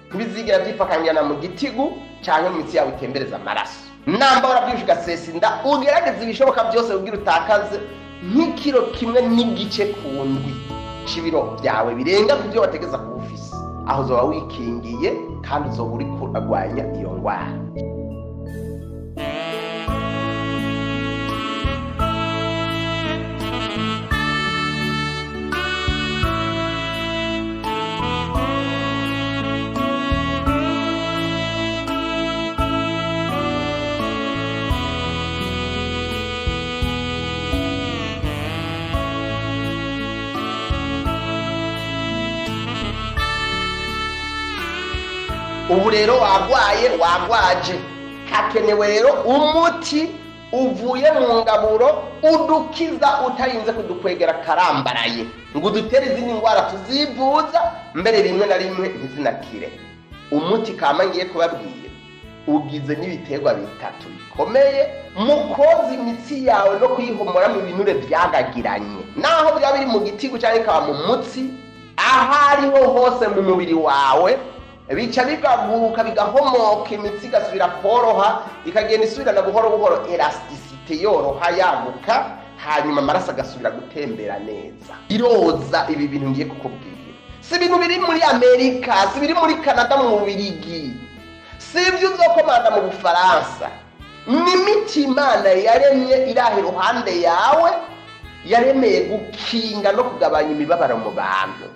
ntibizigera byifakangirana mu gitigu cyangwa mu mitsi yawe itembereza amaraso. Namba warabyibushe ugasesa inda, ugerageze ibishoboka byose kugira utakaze nk'ikiro 1.5 ku ndwi c'ibiro byawe birenga ku byo wategeza kuba ufise. Aho uzoba wikingiye kandi uzoba uri kuragwanya iyo ndwara. Ubu rero wagwaye, wagwaje, hakenewe rero umuti uvuye mu ngaburo udukiza utarinze kudukwegera karambaraye ngo udutere izindi ndwara tuzivuza, mbere rimwe na rimwe ntizinakire. Umuti kama ngiye kubabwira Ugize n'ibiterwa bitatu bikomeye mu koza imitsi yawe no kuyihomora mu binure byagagiranye, naho byaba biri mu gitigu cyangwa bikaba mu mutsi, aho ariho hose mu mubiri wawe, bica bigaguruka, bigahomoka, imitsi igasubira koroha, ikagenda isubirana buhoro buhoro élasticité, yoroha, yaguka, hanyuma amaraso agasubira gutembera neza. Iroza ibi bintu ngiye kukubwira si ibintu biri muri Amerika, si biri muri Canada, mu Bubirigi, si ibyo uzokomanda mu Bufaransa. Ni imiti Imana yaremye iraha iruhande yawe, yaremeye gukinga no kugabanya imibabaro mu bantu.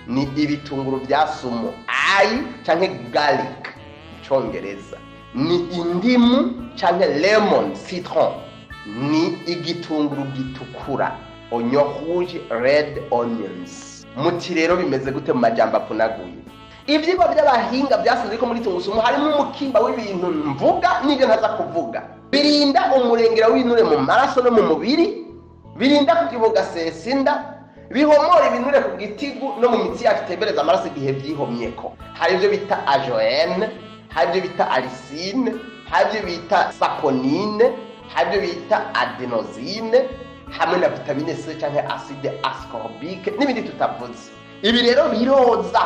Ni ibitunguru bya sumu, ail canke garlic mu Congereza, ni indimu canke lemon, citron, ni igitunguru gitukura, oignon rouge, red onions. Muti rero bimeze gute mu majambo apunaguye? Ivyigwa by'abahinga byasanze ko muri tungurusumu harimo umukimba w'ibintu mvuga n'ibyo ntaza kuvuga. Birinda umurengera w'ibinure mu maraso no mu mubiri, birinda kukibuga sesinda, bihomora ibinure ku gitigu no mu mitsi yacu itembereza amaraso igihe vyihomyeko. Hari ibyo bita ajoène, hari ibyo bita allicine, hari ibyo bita saponine, hari ibyo bita adénosine, hamwe na vitamine C canke acide ascorbique n'ibindi tutavuze. Ibi rero biroza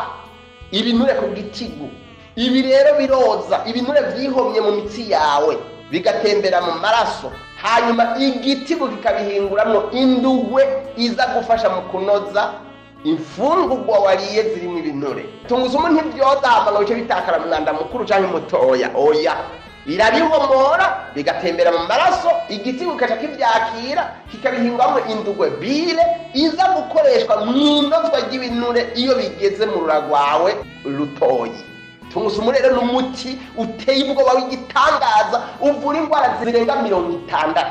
ibinure ku gitigu, ibi rero biroza ibinure vyihomye mu mitsi yawe, bigatembera mu maraso, hanyuma igitigu kikabihinguramwo indugwe iza gufasha mu kunoza imfungurwa wariye zirimo ibinure. Tungurusumu ntibyoza hama ngo bice bitakara mu mwanda mukuru canke mutoya, oya, irabihomora bigatembera mu maraso, igitigu kikaca kivyakira, kikabihingwamwo indugwe bile iza gukoreshwa mu inozwa ry'ibinure iyo bigeze mu rura rwawe rutoyi. Tungurusumu rero ni umuti uteye ubwoba w'igitangaza, uvura indwara zirenga 60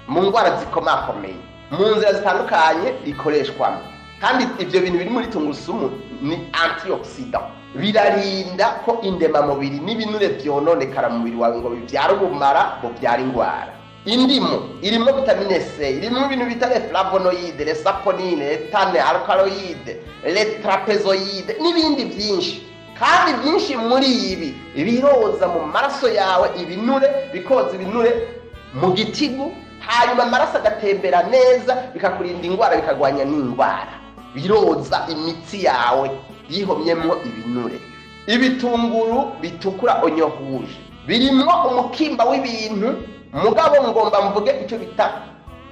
mu ndwara zikomakomeye, mu nzira zitandukanye ikoreshwamo. Kandi ibyo bintu biri muri tungurusumu ni antioxydant, birarinda ko indemamubiri n'ibinure vyononekara mu mubiri wawe ngo bivyare ubumara buvyara indwara. Indimu irimo vitamine C, irimo ibintu bita les flavonoïdes, les saponines, les tanins, alcaloïdes, les trapézoïdes n'ibindi byinshi. Kandi byinshi muri ibi biroza mu maraso yawe ibinure, bikoza ibinure mu gitigu, hanyuma amaraso agatembera neza, bikakurinda indwara, bikagwanya n'indwara. Biroza imitsi yawe yihomyemwo ibinure. Ibitunguru bitukura, oignon rouge, birimwo umukimba w'ibintu, mugabo ngomba mvuge icyo bita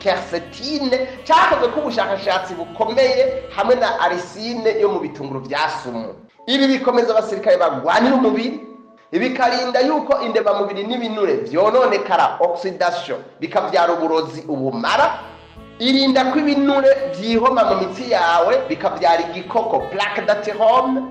quercétine, cyakozwe ko ubushakashatsi bukomeye, hamwe na allicine yo mu bitunguru bya sumu. Ibi bikomeza abasirikare barwanira umubiri, bikarinda yuko indemamubiri n'ibinure vyononekara, oxydation, bikavyara uburozi, ubumara. Irinda ko ibinure vyihoma mu mitsi yawe bikavyara igikoko, plaque d'athérome,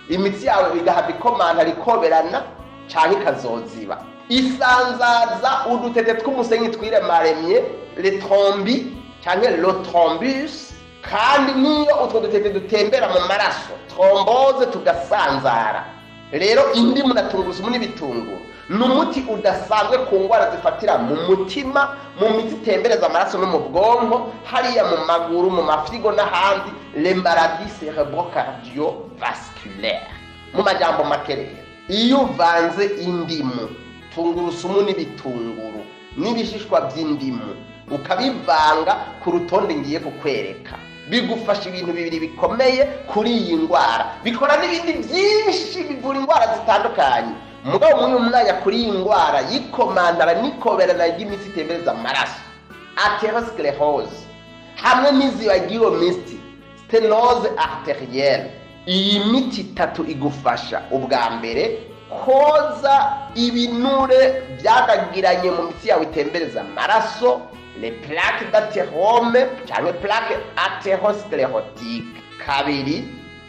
imitsi yawe igahava ikomanta, rikoberana canke ikazoziba. Isanzaza udutete tw'umusenyi twiremaremye, les thrombi canke le thrombus. Kandi niyo utwo dutete dutembera mu maraso, thrombose, tugasanzara. Rero indimu na tungurusumu n'ibitunguru ni umuti udasanzwe ku ndwara zifatira mu mutima, mu mitsi itembereza amaraso no mu bwonko, hariya mu maguru, mu mafyigo n'ahandi, les maladies cérébro-cardiovasculaires. Mu majambo make rero, iyo uvanze indimu, tungurusumu n'ibitunguru n'ibishishwa by'indimu, ukabivanga ku rutonde ngiye kukwereka, bigufasha ibintu bibiri bikomeye kuri iyi ndwara. Bikora n'ibindi byinshi, bivura indwara zitandukanye, mugabo muri uyu mwanya kuri iyi ndwara yikomandara n'ikoberana ry'imitsi itembereza amaraso, athérosclérose, hamwe n'izibagiwe misiti, sténose artérielle, iyi miti itatu igufasha ubwa mbere koza ibinure byagagiranye mu mitsi yawe itembereza amaraso, les plaques d'athérome cyangwa plaques athérosclérotiques. Kabiri,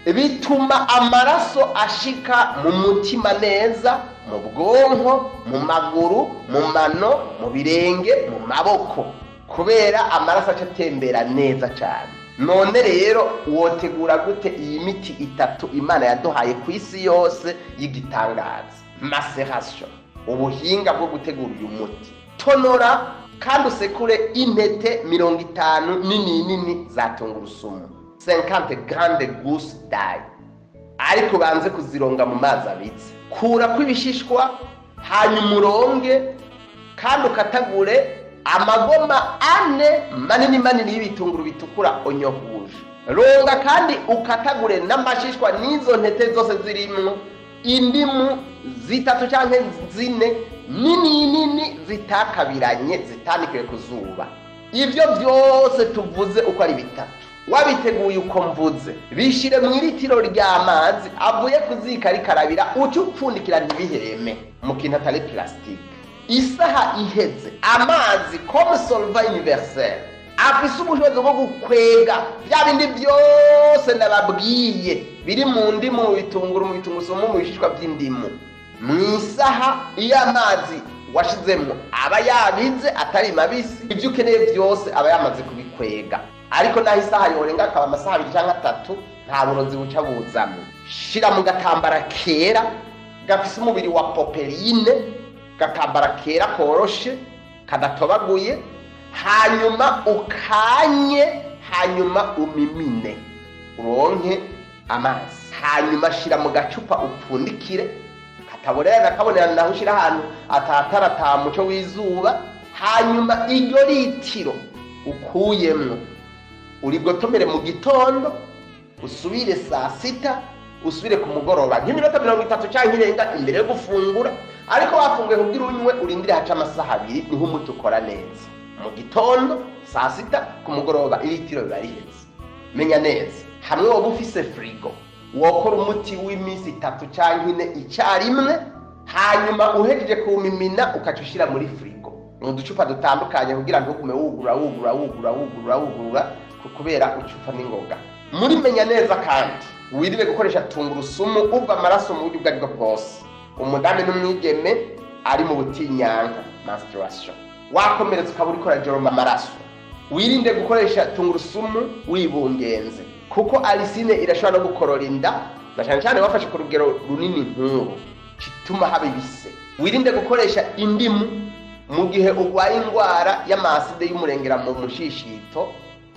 bituma amaraso ashika mu mutima neza, mu bwonko, mu maguru, mu mano, mu birenge, mu maboko, kubera amaraso aca atembera neza cyane. None rero wotegura gute iyi miti itatu Imana yaduhaye ku isi yose y'igitangaza? Macération, ubuhinga bwo gutegura uyu muti: tonora kandi usekure intete 50 nini nini za tungurusumu, 50 grandes gousses d'ail, ariko ubanze kuzironga mu mazi abitse. Kura kw'ibishishwa, hanyuma uzironge mu mazi abitse. Hanyuma uronge kandi ukatagure amagoma ane manini manini y'ibitunguru bitukura, oignon rouge. Ronga kandi ukatagure n'amashishwa n'izo ntete zose zirimwo, indimu zitatu cyangwa zine nini nini zitakabiranye, zitanikiwe ku zuba. Ibyo byose tuvuze uko ari bitatu, wabiteguye uko mvuze, bishire mu iritiro ry'amazi avuye kuzika rikarabira, uce upfundikira ntibiheme mu kintu atari plastique. Isaha iheze, amazi comme solvant universel afise ubushobozi bwo gukwega bya bindi byose nababwiye biri mu ndimu, mu bitunguru, mu bitungurusumu, mu bishishwa by'indimu. Mu isaha iyo amazi washizemwo aba yabize atari mabisi, ibyo ukeneye byose aba yamaze kubikwega. Ariko naho isaha yorenga akaba amasaha 2 cyangwa 3, nta burozi buca buzamwo. Shira mu gatambara kera gafise umubiri wa popeline, gatambara kera koroshe kadatobaguye, hanyuma ukanye, hanyuma umimine uronke amazi. Hanyuma shira mu gacupa upfundikire kataborera kabonerana, naho ushira ahantu atatara, ata muco w'izuba. Hanyuma iryo litiro ukuyemwo urigotomere mu gitondo, usubire saa sita, usubire ku mugoroba nk'iminota 30 cyangwa irenga imbere yo gufungura. Ariko wafunguye kugira unywe, urindire haca amasaha 2, niho umuti ukora neza. Mu gitondo, saa sita, ku mugoroba, iritiro biba riheze. Menya neza, hamwe woba ufise frigo, wokora umuti w'iminsi 3 cyangwa 4 icyarimwe, hanyuma uhejeje kuwumimina ukaca ushyira muri frigo mu ducupa dutandukanye, kugira ntugume wugura wugura wugura wugura wugura, kubera ucupa n'ingoga. Muri menya neza kandi, wirinde gukoresha tungurusumu uva amaraso mu buryo ubwo aribwo bwose. Umudamu n'umwigeme ari mu butinyanka, menstruation, wakomeretse ukaba uriko urajoroma amaraso, wirinde gukoresha tungurusumu wibungenze, kuko allicine irashobora no gukorora inda, na cyane cyane wafashe ku rugero runini nk'uru kituma haba ibise. Wirinde gukoresha indimu mu gihe urwaye indwara y'amaside y'umurengera mu mushishito,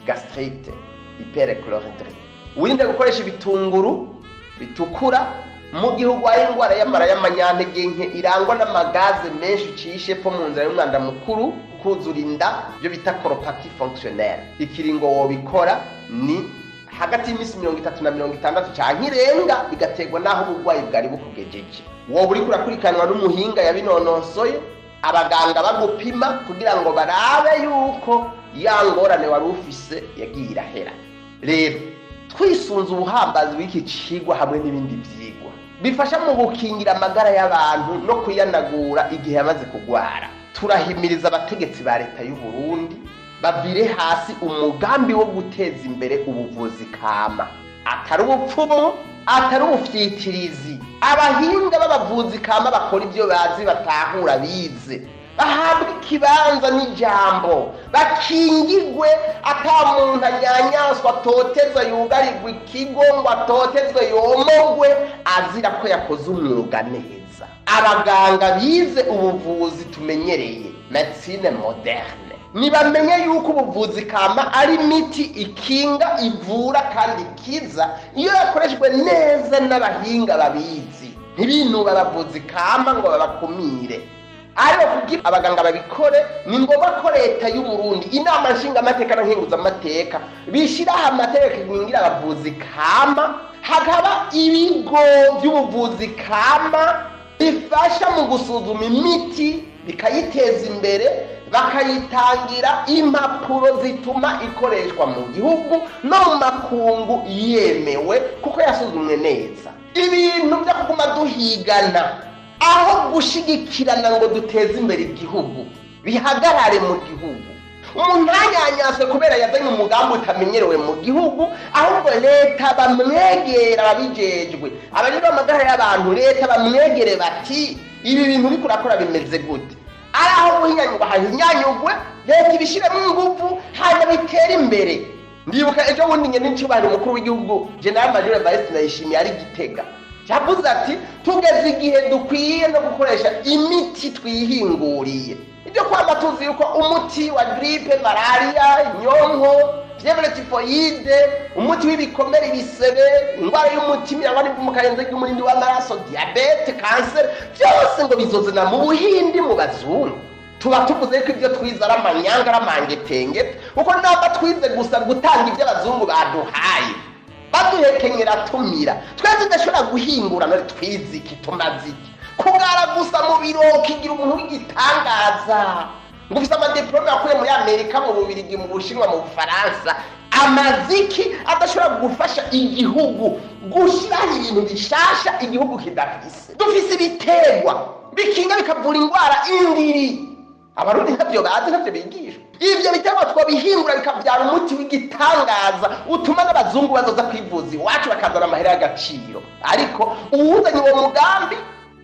gastrite, hyperchlorhydrie. Wirinde gukoresha ibitunguru bitukura mu gihe urwaye indwara y'amara y'amanyantege nke irangwa n'amagaze menshi ucishe po mu nzira y'umwanda mukuru, kuzura inda, ibyo bita colopathie fonctionnelle. Ikiringo wobikora ni hagati y'iminsi 30 na 60 canke irenga, bigaterwa n'aho uburwayi bwari bukugejeje. Woba uriko urakurikiranwa n'umuhinga yabinonosoye, abaganga bagupima kugira ngo barabe yuko ya ngorane wari ufise yagiye irahera. Rero twisunze ubuhambazi bw'iki cigwa hamwe n'ibindi vyigwa bifasha mu gukingira amagara y'abantu no kuyanagura igihe yamaze kugwara, turahimiriza abategetsi ba leta y'u Burundi bavire hasi umugambi wo guteza imbere ubuvuzi kama, atari ubupfumu, atari ubufyitirizi. Abahinga b'abavuzi kama bakora ibyo bazi, batahura, bize, bahabwa ikibanza n'ijambo, bakingigwe, ata muntu anyanyaswa, atotezwa, yugarirwa ikigo ngo atotezwe, yomogwe azira ko yakoze umwuga neza. Abaganga bize ubuvuzi tumenyereye, médecine moderne, nibamenye yuko ubuvuzi kama ari imiti ikinga, ivura kandi ikiza iyo yakoreshejwe neza n'abahinga babizi. Ntibinuba abavuzi kama ngo babakumire. Ariko kugira abaganga babikore, ni ngombwa ko leta y'u Burundi, inama nshingamateka na nkenguzamateka bishyiraho amategeko akingira abavuzi kama, hakaba ibigo by'ubuvuzi kama bifasha mu gusuzuma imiti, bikayiteza imbere, bakayitangira impapuro zituma ikoreshwa mu gihugu no mu makungu yemewe kuko yasuzumwe neza. Ibintu byo kuguma duhigana aho gushigikirana ngo duteze imbere igihugu bihagarare mu gihugu. Umuntu ntanyanyaswe kubera yazanye umugambi utamenyerewe mu gihugu, ahubwo leta bamwegera, ababijejwe, abajejwe amagara y'abantu, leta bamwegere bati: "Ibi bintu uriko urakora bimeze gute?" Ari aho guhinyanyurwa hahinyanyurwe, leta ibishyiremo ingufu, hanyuma bitere imbere. Ndibuka ejo bundi ngende n'icyubahiro umukuru w'igihugu Général Major Evariste Ndayishimiye ari Gitega, yavuze ati: "Tugeze igihe dukwiye no gukoresha imiti twihinguriye." Ibyo kwama tuzi yuko umuti wa grippe, malariya, inyonko Fièvre typhoïde, umuti w'ibikomere, ibisebe, indwara y'umutima irangwa n'ivumuka rirenze ry'umurindi w'amaraso, diabète, kanseri, byose ngo bizozana mu Buhindi, mu bazungu. Tuba tuvuze ko ibyo twize ari amanyanga, ari amangetengete, kuko namba twize gusa gutanga ibyo abazungu baduhaye, baduhekenyera tumira, twe tudashobora guhingura. None twize iki? Tumaze iki? Kugara gusa mu biro, kigira umuntu w'igitangaza ngo ufise ama diplômes yakuye muri Amerika, mu Bubirigi, mu Bushinwa, mu Bufaransa, amaziki adashobora gufasha igihugu gushyiraho ibintu bishasha igihugu kidafise. Dufise ibiterwa bikinga, bikavura indwara indiri. Abarundi ntabyo bazi, ntabyo bigishwa. Ibyo biterwa twabihingura bikabyara umuti w'igitangaza utuma n'abazungu bazoza kwivuza iwacu, bakazana amahera y'agaciro. Ariko uwuzanye uwo mugambi,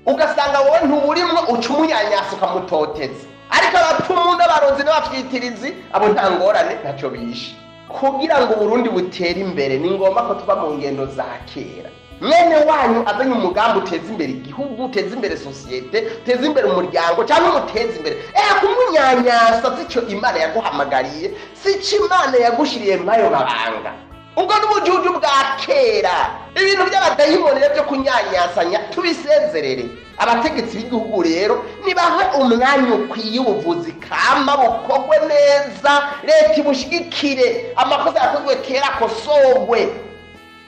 ugasanga wowe ntuwurimwo, uca umunyanyasa, ukamutoteza. Ariko abapfumu n'abarozi n'abafyitirizi, abo nta ngorane, ntacyo bishe. Kugira ngo Uburundi butere imbere, ni ngombwa ko tuva mu ngendo za kera. Mwene wanyu azanye umugambi uteza imbere igihugu, uteza imbere société, uteza imbere umuryango, cyangwa umuteza imbere, kumunyanyasa sico Imana yaguhamagariye, sico Imana yagushiriye mayo mabanga. Ubwo n'ubujuju bwa kera. Ibintu by'abadayimoni rero byo kunyanyasanya tubisezerere. Abategetsi b'igihugu rero nibahe umwanya ukwiye ubuvuzi kama bukorwe neza, leta ibushigikire, amakosa yakozwe kera akosorwe,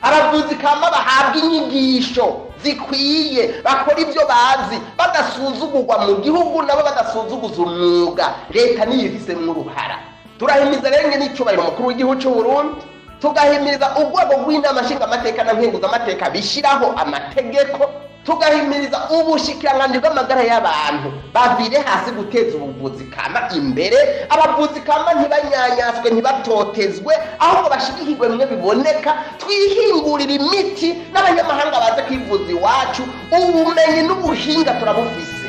abavuzi kama bahabwa inyigisho zikwiye, bakora ibyo bazi badasuzugurwa mu gihugu, nabo badasuzuguza umwuga. Leta niyo ifisemo uruhara. Turahimiza rero n'icyubahiro umukuru w'igihugu cy'u Burundi, tugahimiriza urwego rw'inama nshingamateka na nkenguzamateka bishyiraho amategeko, tugahimiriza ubushikiranganji bw'amagara y'abantu, bavire hasi guteza ubuvuzi kama imbere. Abavuzi kama ntibanyanyaswe, ntibatotezwe, ahubwo bashigikirwe bimwe biboneka. Twihingurira imiti n'abanyamahanga baze kwivuza iwacu. Ubumenyi n'ubuhinga turabufise.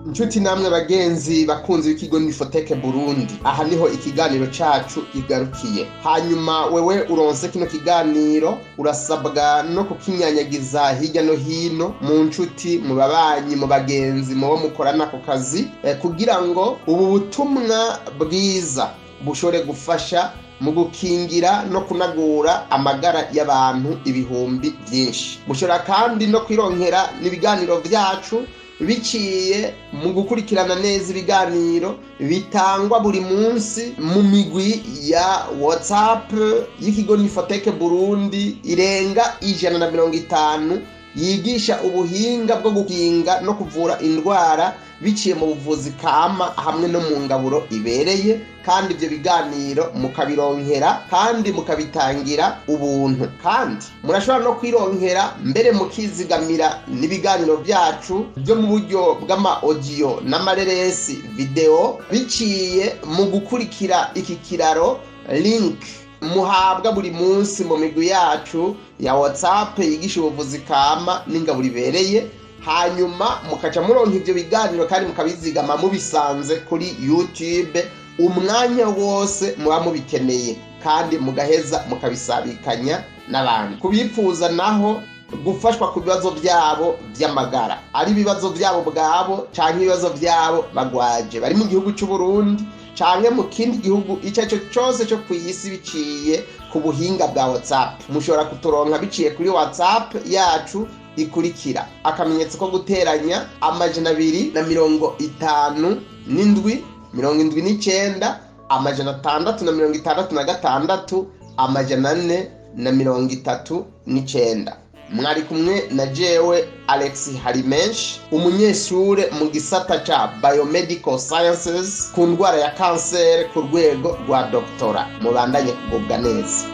Inshuti namwe bagenzi bakunzi b'ikigo Nifoteke Burundi, aha niho ikiganiro cacu kigarukiye. Hanyuma wewe uronse kino kiganiro, urasabwa no kukinyanyagiza hirya no hino mu nshuti, mu babanyi, mu bagenzi, mu bo mukorana ku kazi, kugira ngo ubu butumwa bwiza bushobore gufasha mu gukingira no kunagura amagara y'abantu ibihumbi byinshi. Mushobora kandi no kwironkera n'ibiganiro vyacu biciye mu gukurikirana neza ibiganiro bitangwa buri munsi mu migwi ya WhatsApp y'ikigo Nifoteke Burundi irenga 150, yigisha ubuhinga bwo gukinga no kuvura indwara biciye mu buvuzi kama hamwe no mu ngaburo ibereye. Kandi ibyo biganiro mukabironkera kandi mukabitangira ubuntu. Kandi murashobora no kwironkera mbere mukizigamira n'ibiganiro byacu byo mu buryo bw'ama audio n'amareresi video, biciye mu gukurikira iki kiraro, link muhabwa buri munsi mu migwi yacu ya WhatsApp yigisha ubuvuzi kama n'ingaburo ibereye. Hanyuma mukaca muronka ivyo biganiro kandi mukabizigama, mubisanze kuri YouTube umwanya wose muba mubikeneye, kandi mugaheza mukabisabikanya n'abandi. Kubipfuza naho gufashwa ku bibazo byabo by'amagara, ari ibibazo byabo bwabo canke ibibazo byabo bagwaje, bari mu gihugu cy'u Burundi canke mu kindi gihugu icyo ari cyo cyose cyo ku isi, biciye ku buhinga bwa WhatsApp, mushobora kuturonka biciye kuri WhatsApp yacu ikurikira: +257 79 666 439. Mwari kumwe na jewe Alex Harimenshi, umunyeshure mu gisata ca Biomedical Sciences ku ndwara ya kanseri ku rwego rwa doctorat. Mubandanye kugubwa neza.